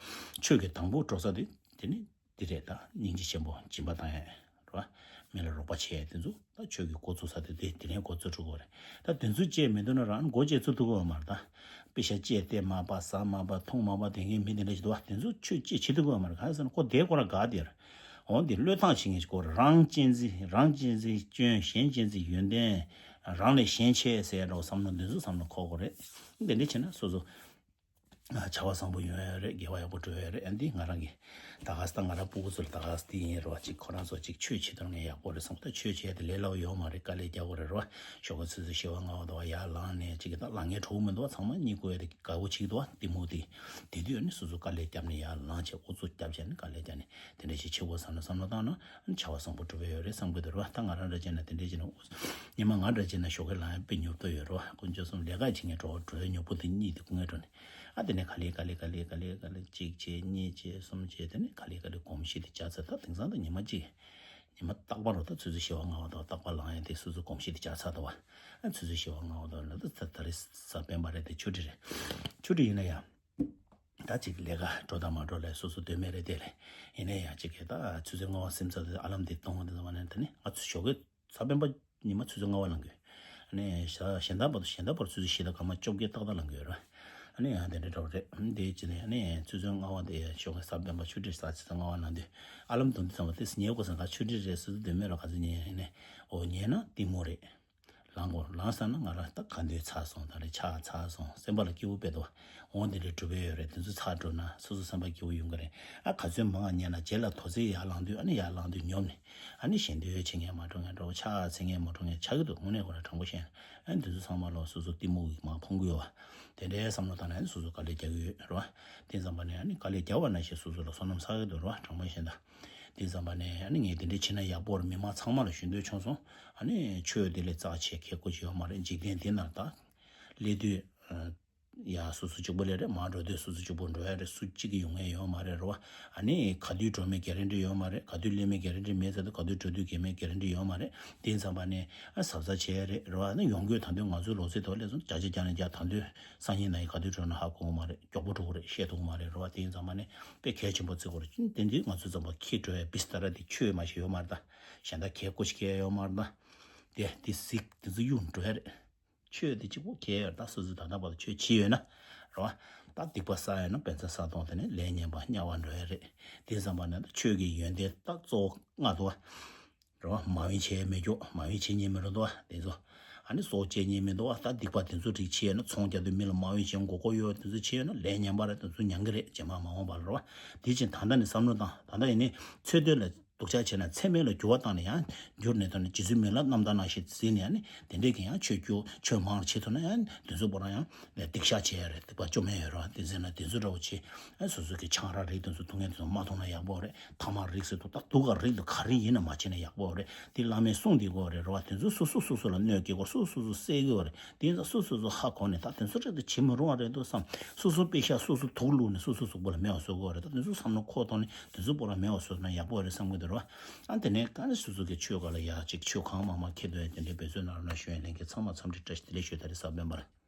ཆོས་ཀྱི་དང་པོ་འགྲོ་ས་དེ་དེ་ནི་འདི་རེད། ད་སྙིང་རྗེ་ཆེན་པོ་སྦྱིན་པ་བཏང་ཡ་ར། མི་ལ་རོགས་པ་བྱེད་ཡ་དེ་ཚོ་ད་ཆོས་ཀྱི་འགོ་བཙུགས་ས་དེ་དེ་དེ་ནས་འགོ་བཙུགས་འགྲོ་དགོས་རེད། ད་དེ་ཚོ་བྱས་མི་འདུག་ན་རང་འགོ་བྱས་ཚུགས་ཐུབ་ཀྱི་ཡོད་མ་རེད། ད་པེ་ཤ་བཅད་བལྟས་མ་པ་ཟ་མ་པ་འཐུང་མ་པ་དེ་ངས་མི་དེ་འདྲ་ཞིག་འདུག་བ། དེ་ཚོ་ཆོས་བྱེད་བྱེད་ཐུབ་ཀྱི་ཡོད་མ་རེད། གང་ཡིན་ཟེར་ན་ཁོ་དེ་ཁོ་རང་དགའ་དེར། འོ་འདི་བློས་བཏང་བྱེད་མཁན་ཞིག་དགོས་རེད། རང་གཅེས་འཛིན། རང་གཅེས་འཛིན་སྐྱོན། གཞན་གཅེས་འཛིན་ཡོན་ཏན། རང་ལས་གཞན་ཆེ་ཟེར་ཡ་འདྲ་བོ་བསམ་བློ་འདི་ཚོ་བསམ་བློ་འཁོར་དགོས་རེད། འདི་འདྲ་བྱས་ན་སོ་སོ་ད་ བྱ་བ་བཟང་པོ་ཡོང་ཡ་རེད། དགེ་བ་ཡག་པོ་འགྲོ་ཡ་རེད། ཨ་འདི་ང་རང་གི་ད་ག་ས་ད་ང་རང་སྤུ་གུ་ཚོ་ལ་ད་ག་ས་འདི་ཡིན་རེད་བ། ཅིག་ཁོ་རང་ཚོ་ཅིག་ཆོས་བྱེད་དང་ནས་ཡག་པོ་རེད་བསམ། ད་ཆོས་བྱས་དེ་ལས་སླ་བོ་ཡོད་མ་རེད། དཀའ་ལས་རྒྱག་དགོས་རེད་རོ། ཞོགས་ཀ་ཆུ་ཚོད་བཞི་པ་ལྔ་པ་དུ་བ་ཡར་ལངས་ནས་ཅིག་གི་ད་ལངས་ངན་གྲོགས་མི་འདུག་བ། ཚང་མ་གཉིད་ཁུག་ཡ་དེ་དགའ་པོ་བྱེད་ཀྱི་འདུག་བ། གཏི་མུག་དེ་དེ་དུས་ཨ་ནི་སོ་སོ་དཀའ་ལས་བརྒྱབ་ནས་ཡར་ལངས་བྱས་ཨུ་ཚུགས་བརྒྱབ་བྱས་ནས་དཀའ་ལས་བརྒྱབ་ནས་དེ་འདྲ་ཞིག་བྱེད་དགོས་བསམ་ན་བསམ་བློ་བཏང་ན་ཨ་ནི་བྱ་བ་བཟང་པོ་འགྲུབ་ཡ་ཡོད་རེད་བསམ་གྱི་འདུག་རོ། ད་ང་རང་འདྲ་བྱས་ན་དེ་འདྲ་བྱས་ན་ཉི་མ་ང་འདྲ་བྱས་ན་ཞོགས་ཀས་ལངས་ཡ་དཔེ་ཉོབ་ཏོ་ཡོད་རོ། དཀོན་མཆོག་གསུམ་ལས་ཀ་བྱེད་མཁན་གྲོགས་འགྲོ་ཡ་ཉོབ་པོ་དེ་གཉིད་དེ་ཁུག་ངེས་འགྲོ་ནས། ཨ་དེ་ནས་ག་ལེ་ག་ལེ་ག་ལེ་ག་ལེ་ག་ལེ་གཅིག་བྱས་གཉིས་བྱས་གསུམ་བྱས་དེ་ནས་ག་ལེ་ག་ལེ་གོམས་གཤིས་དེ་བྱ་ཚར། ད་དེང་སང་ད་ཉི་མ་གཅིག་ཉི་མ་རྟག་པར་རོ། ད་ཆུ་ཚོད་བཞི་པ་ལྔ་པ་དང་རྟག་པར་ལངས་ཡ་དེ་སོ་སོ་གོམས་གཤིས་དེ་བྱ་ཚར་འདུག་བ། ཨ་ཆུ་ཚོད་བཞི་པ་ལྔ་པ་དང་ལ་ད་ད་ད་རེས་གཟའ་སྤེན་པ་རེད་དེ་ཆུ་ཁྲི་རེད། ཆུ་ཁྲི་ཡིན་ན་ཡང་ད་ཅིག་ལས་ཀ་འགྲོ་དང་མ་འགྲོ་ལས་སོ་སོ་འདོད་མེད་རེད་དེ་ལས། ཡིན་ན་ཡང་ཅིག་གི་ད་ཆུ་ཚོད་ལྔ་པ་སིམ་ཚར་དེ་ཨ་ལམ་དེ་གཏོང་བ་དེ་ཚོ་མ་ནས་དེ་ནས་ང་ཚོ་ཞོགས་ཀས་གཟའ་སྤེན་པ་ཉི་མ་ཆུ་ཚོད་ལྔ་པ་ལངས་དགོས། ཨ་ནི་གཞན་དག་བར་དུ་གཞན་དག་བར་ཆུ་ཚོད་བཞི་དང་སྐར་མ་བཅོ་བརྒྱད་ཏག་ཏག་ལངས་དགོས་ར། ཨ་ནི་ཡང་དེ་འདྲ་འདྲ་བོ་རེད། དེ་བྱས་ནས་ཨ་ནི་ཆུ་ཚོད་ལྔ་པ་དེ་ཞོགས་ཀས་གཟའ་སྤེན་པ་ཆུ་ཁྲི་གཟའ་ཆུ་ཚོད་ལྔ་པ་ལངས་དུས་ཨ་ལམ་རྡུང་དུས་ཙམ་པ་དེ་ཉལ་དགོས་སམ། ག་ཆུ་ཁྲི་རེད་ཟེར་དུས་འདོད་མེད་ར། ག་ཚོད་ཉལ་ཡིན་ནས་འོ་ཉལ་ན་གཏི་མུག་རེད། ལངས་དགོས། ལངས་ས་ན་ང་རང་ད་ག་འདོད་ཚར་སོང་། ད་རེས་ཆགས་ཚར་སོང་། སེམས་པ་ལ་སྐྱིད་པོ་དཔེ་འདུག་འོ་འདི་འདྲའི་གྲུབ་པ་ཡོད་རེད། དེ་ཚོ་ཚར་འགྲོ་ན་སོ་སོ་སེམས་པ་སྐྱིད་པོ་ཡོང་གི་རེད། ཨ་ག་ཚོད་མང་ང་ཉལ་ན་རྗེས་ལ་དོ་ཚིགས་ཡར་ལངས་དུས་ཨ་ནི་ཡར་ལངས་དུས་ཉོབ་ནས་ཨ་ནི་ཞེ་འདོད་བྱེད་མཁན་མ་འགྲོ་མཁན་འདྲ་བོ། ཆགས་ཚེ་མཁན་མ་འགྲོ་མཁན་ཆགས་ཀྱི་འདུག་དངོས་གནས་ཁོ་རང་དྲང་པོ་བཤད་ན། ཨ་ནི་དེ་ཚོ་ཚང་མ་ལ་སོ་སོ་གཏི་མུག་གིས་མར་ཕོང་གི་ཡོད་བ། དེ་འདྲའི་བསམ་བློ་བཏང་ན་ཨ་ནི་སོ་སོ་དཀའ་ལས་རྒྱག་གི་ཡོད་རེད་བ། དེ་ཙམ་པ་ནས་ཨ་ནི་དཀའ་ལས་རྒྱག་པ་ནང་བཞིན་སོ་སོ་ལ་བསོད་ནམས་བསགས་ཀྱི་འདུག་རེད་བ། དྲང་པོ་བཤད་ན། དེ་ཙམ་པ་ནས་ཨ་ནི་ངས་དེ་འདྲ་བྱེད་ན་ཡག་པོ་རེད། མི་མང་ཚང་མ་ལ་ཞུ་འདོད་བྱུང་སོང་། ཨ་ནི་ཆོས་དེ་ལས་རྩ་ཆེ་གལ་དགོས་ཀྱི་ཡོད་མ་རེད། འཇིག་རྟེན་འདི་ནང་ད་སླེབས་དུས་ཡ་སོ་སོ་གཅིག་པོ་སླེབས་རེད། མར་འགྲོ་དུས་སོ་སོ་གཅིག་པོ་འགྲོ་ཡ་རེད། སུ་གཅིག་གིས་ཡོང་ཡ་ཡོད་མ་རེད་རེད་བ། ཨ་ནི་ག་དུས་འགྲོ་མེད་གྷ་རན་ཊི་ཡོད་མ་རེད། ག་དུས་སླེབས་མེད་གྷ་རན་ཊི་མེད་ཟེར་དུས་ག་དུས་འགྲོ་དུས་གལ་མེད་གྷ་རན་ཊི་ཡོད་མ་རེད། དེ་ཙམ་པ་ནས་ཨ་གཟབ་གཟབ་བྱས་ཡ་རེད་རེད་བ། ཨ་ནི་ཡོང་དགོས། ད་དུང་ང་ཚོའི་ལོ་ཚད་ཐོག་སླེབས་སོང་། བརྒྱ་ཆ་བརྒྱ་ནས་བརྒྱ། ད་དུང་སང་ཉིན་གནངས་ཉིན་ག་དུས་འགྲོ་ན་ཧ་གོ་གི་མ་རེད། མགྱོགས་པོ་འགྲོ་གི་རེད། ཤེས་ཐུབ་གི་མ་རེད་རེད་བ། དེ་ཙམ་པ་ནས་དཔེ་གལ་ཆེན་པོ་བརྩི་དགོས་རེད། དེ་འདི་ང་ཚོ་ཙམ་པ་ཁྱེད་འགྲོ་ཡ་བིས་ཏ་ར་དེ་ཁྱོད་མ་ཞིག་ཡོད་མ་རེད་ད། གཞན་དག་གལ་དགོས་ཤིག་གལ་ཡོད་མ་རེད་ད། དེ་དེ་གཟིགས། དེ་ཚོ་གཡུག་འགྲོ་ཡ་རེད། ཆོས་དེ་གཅིག་པོ་གལ་ཡོད་རེད་ད། སོ་སོའི་ད་ལྟ་བར་དུ་ཆོས་བྱས་ཡོད་ན་རེད་བ། ད་སྡིག་པ་བསགས་ཡོད་ན་བན་ཚ་བསགས་གཏོང་། དེ་ནས་ལས་ངན་པ་དམྱལ་བ་འགྲོ་ཡ་རེད། དེ་ཙམ་པ་ནས་ད་ཆོས་ཀྱི་ཡོན་ཏན་ད་གཙོ་བོ་ལྔ་འདུག་བ། རེད་བ། མ་འོས་བྱས་མི་སྐྱོ། མ་འོས་བྱེད་ཉན་མི་རུང་འདུག་བ། དེ་ཚོ་ཨ་ནི་སྲོག་བཅད་ཉན་མི་འདུག་བ། ད་སྡིག་པ་དེ་ཚོ་རིགས་བྱས་ཡོད་ན། ཚོང་རྒྱག་དུས་མི་ལ་མ་འོས་བྱས་མགོ་སྐོར་གཡོག་དེ་ཚོ་བྱས་ཡོད་ན་ལས་ངན་པ་རེད། དེ་ཚོ་མྱང་གི་རེད། རྗེས་མ་མ་འོངས་པ་ལ་རེད་བ། དེ་བཞིན་ད་ལྟ་ནས་བསམ་བློ་བཏང་། ད་ལྟ་ཡིན་ནའི་ཚོད་ལྟ་ལ་སྡུག་ཅག་བྱས་ན་ཚད་མེད་ལ་འགྱུར་བ་བཏང་ནས་ཡང་འགྱུར་ནས་ཐོན་ནས་རྗེ་བཙུན་མི་ལ་རྣམ་དག་ནང་བཞིན་ཟིན་ནས། ཨ་ནི་དེ་འདྲས་ཀྱི་ཡང་ཆོས་རྒྱུ་ཆོས་མང་རུ་བྱེད་ཐུབ་ན་ཡང་དེ་ཚོ་པོ་རང་ཡང་སྡིག་བཤགས་བྱས་ཡ་རེད། སྡིག་པ་བཅོམ་ཡ་ཡོད་རེད་བ། དེ་ཟེར་ན་དེ་ཚོ་འདྲ་བོ་བྱེད། ཨ་སོ་སོ་གི་ཆང་རག་རིགས་དེ་ཚོ་འཐུང་མཁན་དེ་ཚོ་མ་འཐུང་ན་ཡག་པོ་རེད། ཐ་མག་རིགས་ཟེར་འདུག་ད་སྡུག་ག་རིགས་དེ་ག་རེ་ཡིན་ན་མ་བྱེད་ན་ཡག་པོ་རེད། དེ་བླ་མའི་གསུང་དེ་གོ་རེད་རེད་བ། དེ་ཚོ་སོ་སོ་སོ་སོ་ལ་གནོད་སྐྱེལ་གོ། སོ་སོ་སོ་སོ་སེལ་གི་རེད། དེ་ཚོ་སོ་སོ་སོ་ཧ་གོ་ནས་ད་དེ་ཚོ་རིགས་དེ་བྱེད་མི་རུང་བ་རེད་འདུག་བསམ། སོ་སོ་དཔེ་ཤ་སོ་སོ་དུག་བླུགས་ནས་སོ་སོ་གཟུགས་པོ་ལ་མེ་བ་བཟོ་གི་རེད། ད་དེ་ཚོ་བསམ་བློ་འཁོར་ཐོག་ནས་དེ་ཚོ་པོ་ར་མེ་བ་བཟོ་ན་ཡག་པོ་རེད་བསམ་གི་འདུག་ར། ཨ་དེ་ནས་ག་ནས་སོ་སོ་གི་ཆོས་ག་ལ་ཡག་ཅིག་ཆོས་གང་མང་མང་ཁྱེད་དོན་དེ་འདྲའི་འབད་བརྩོན་གནང་རོགས་གནང་ཞུ་ཡ་ལན་གྱི་ཚང་མ་འཚམས་འདྲི་བཀྲ་ཤིས་བདེ་ལེགས་ཞུ། ད་རེས་གཟའ་སྤེན་པ་རེད།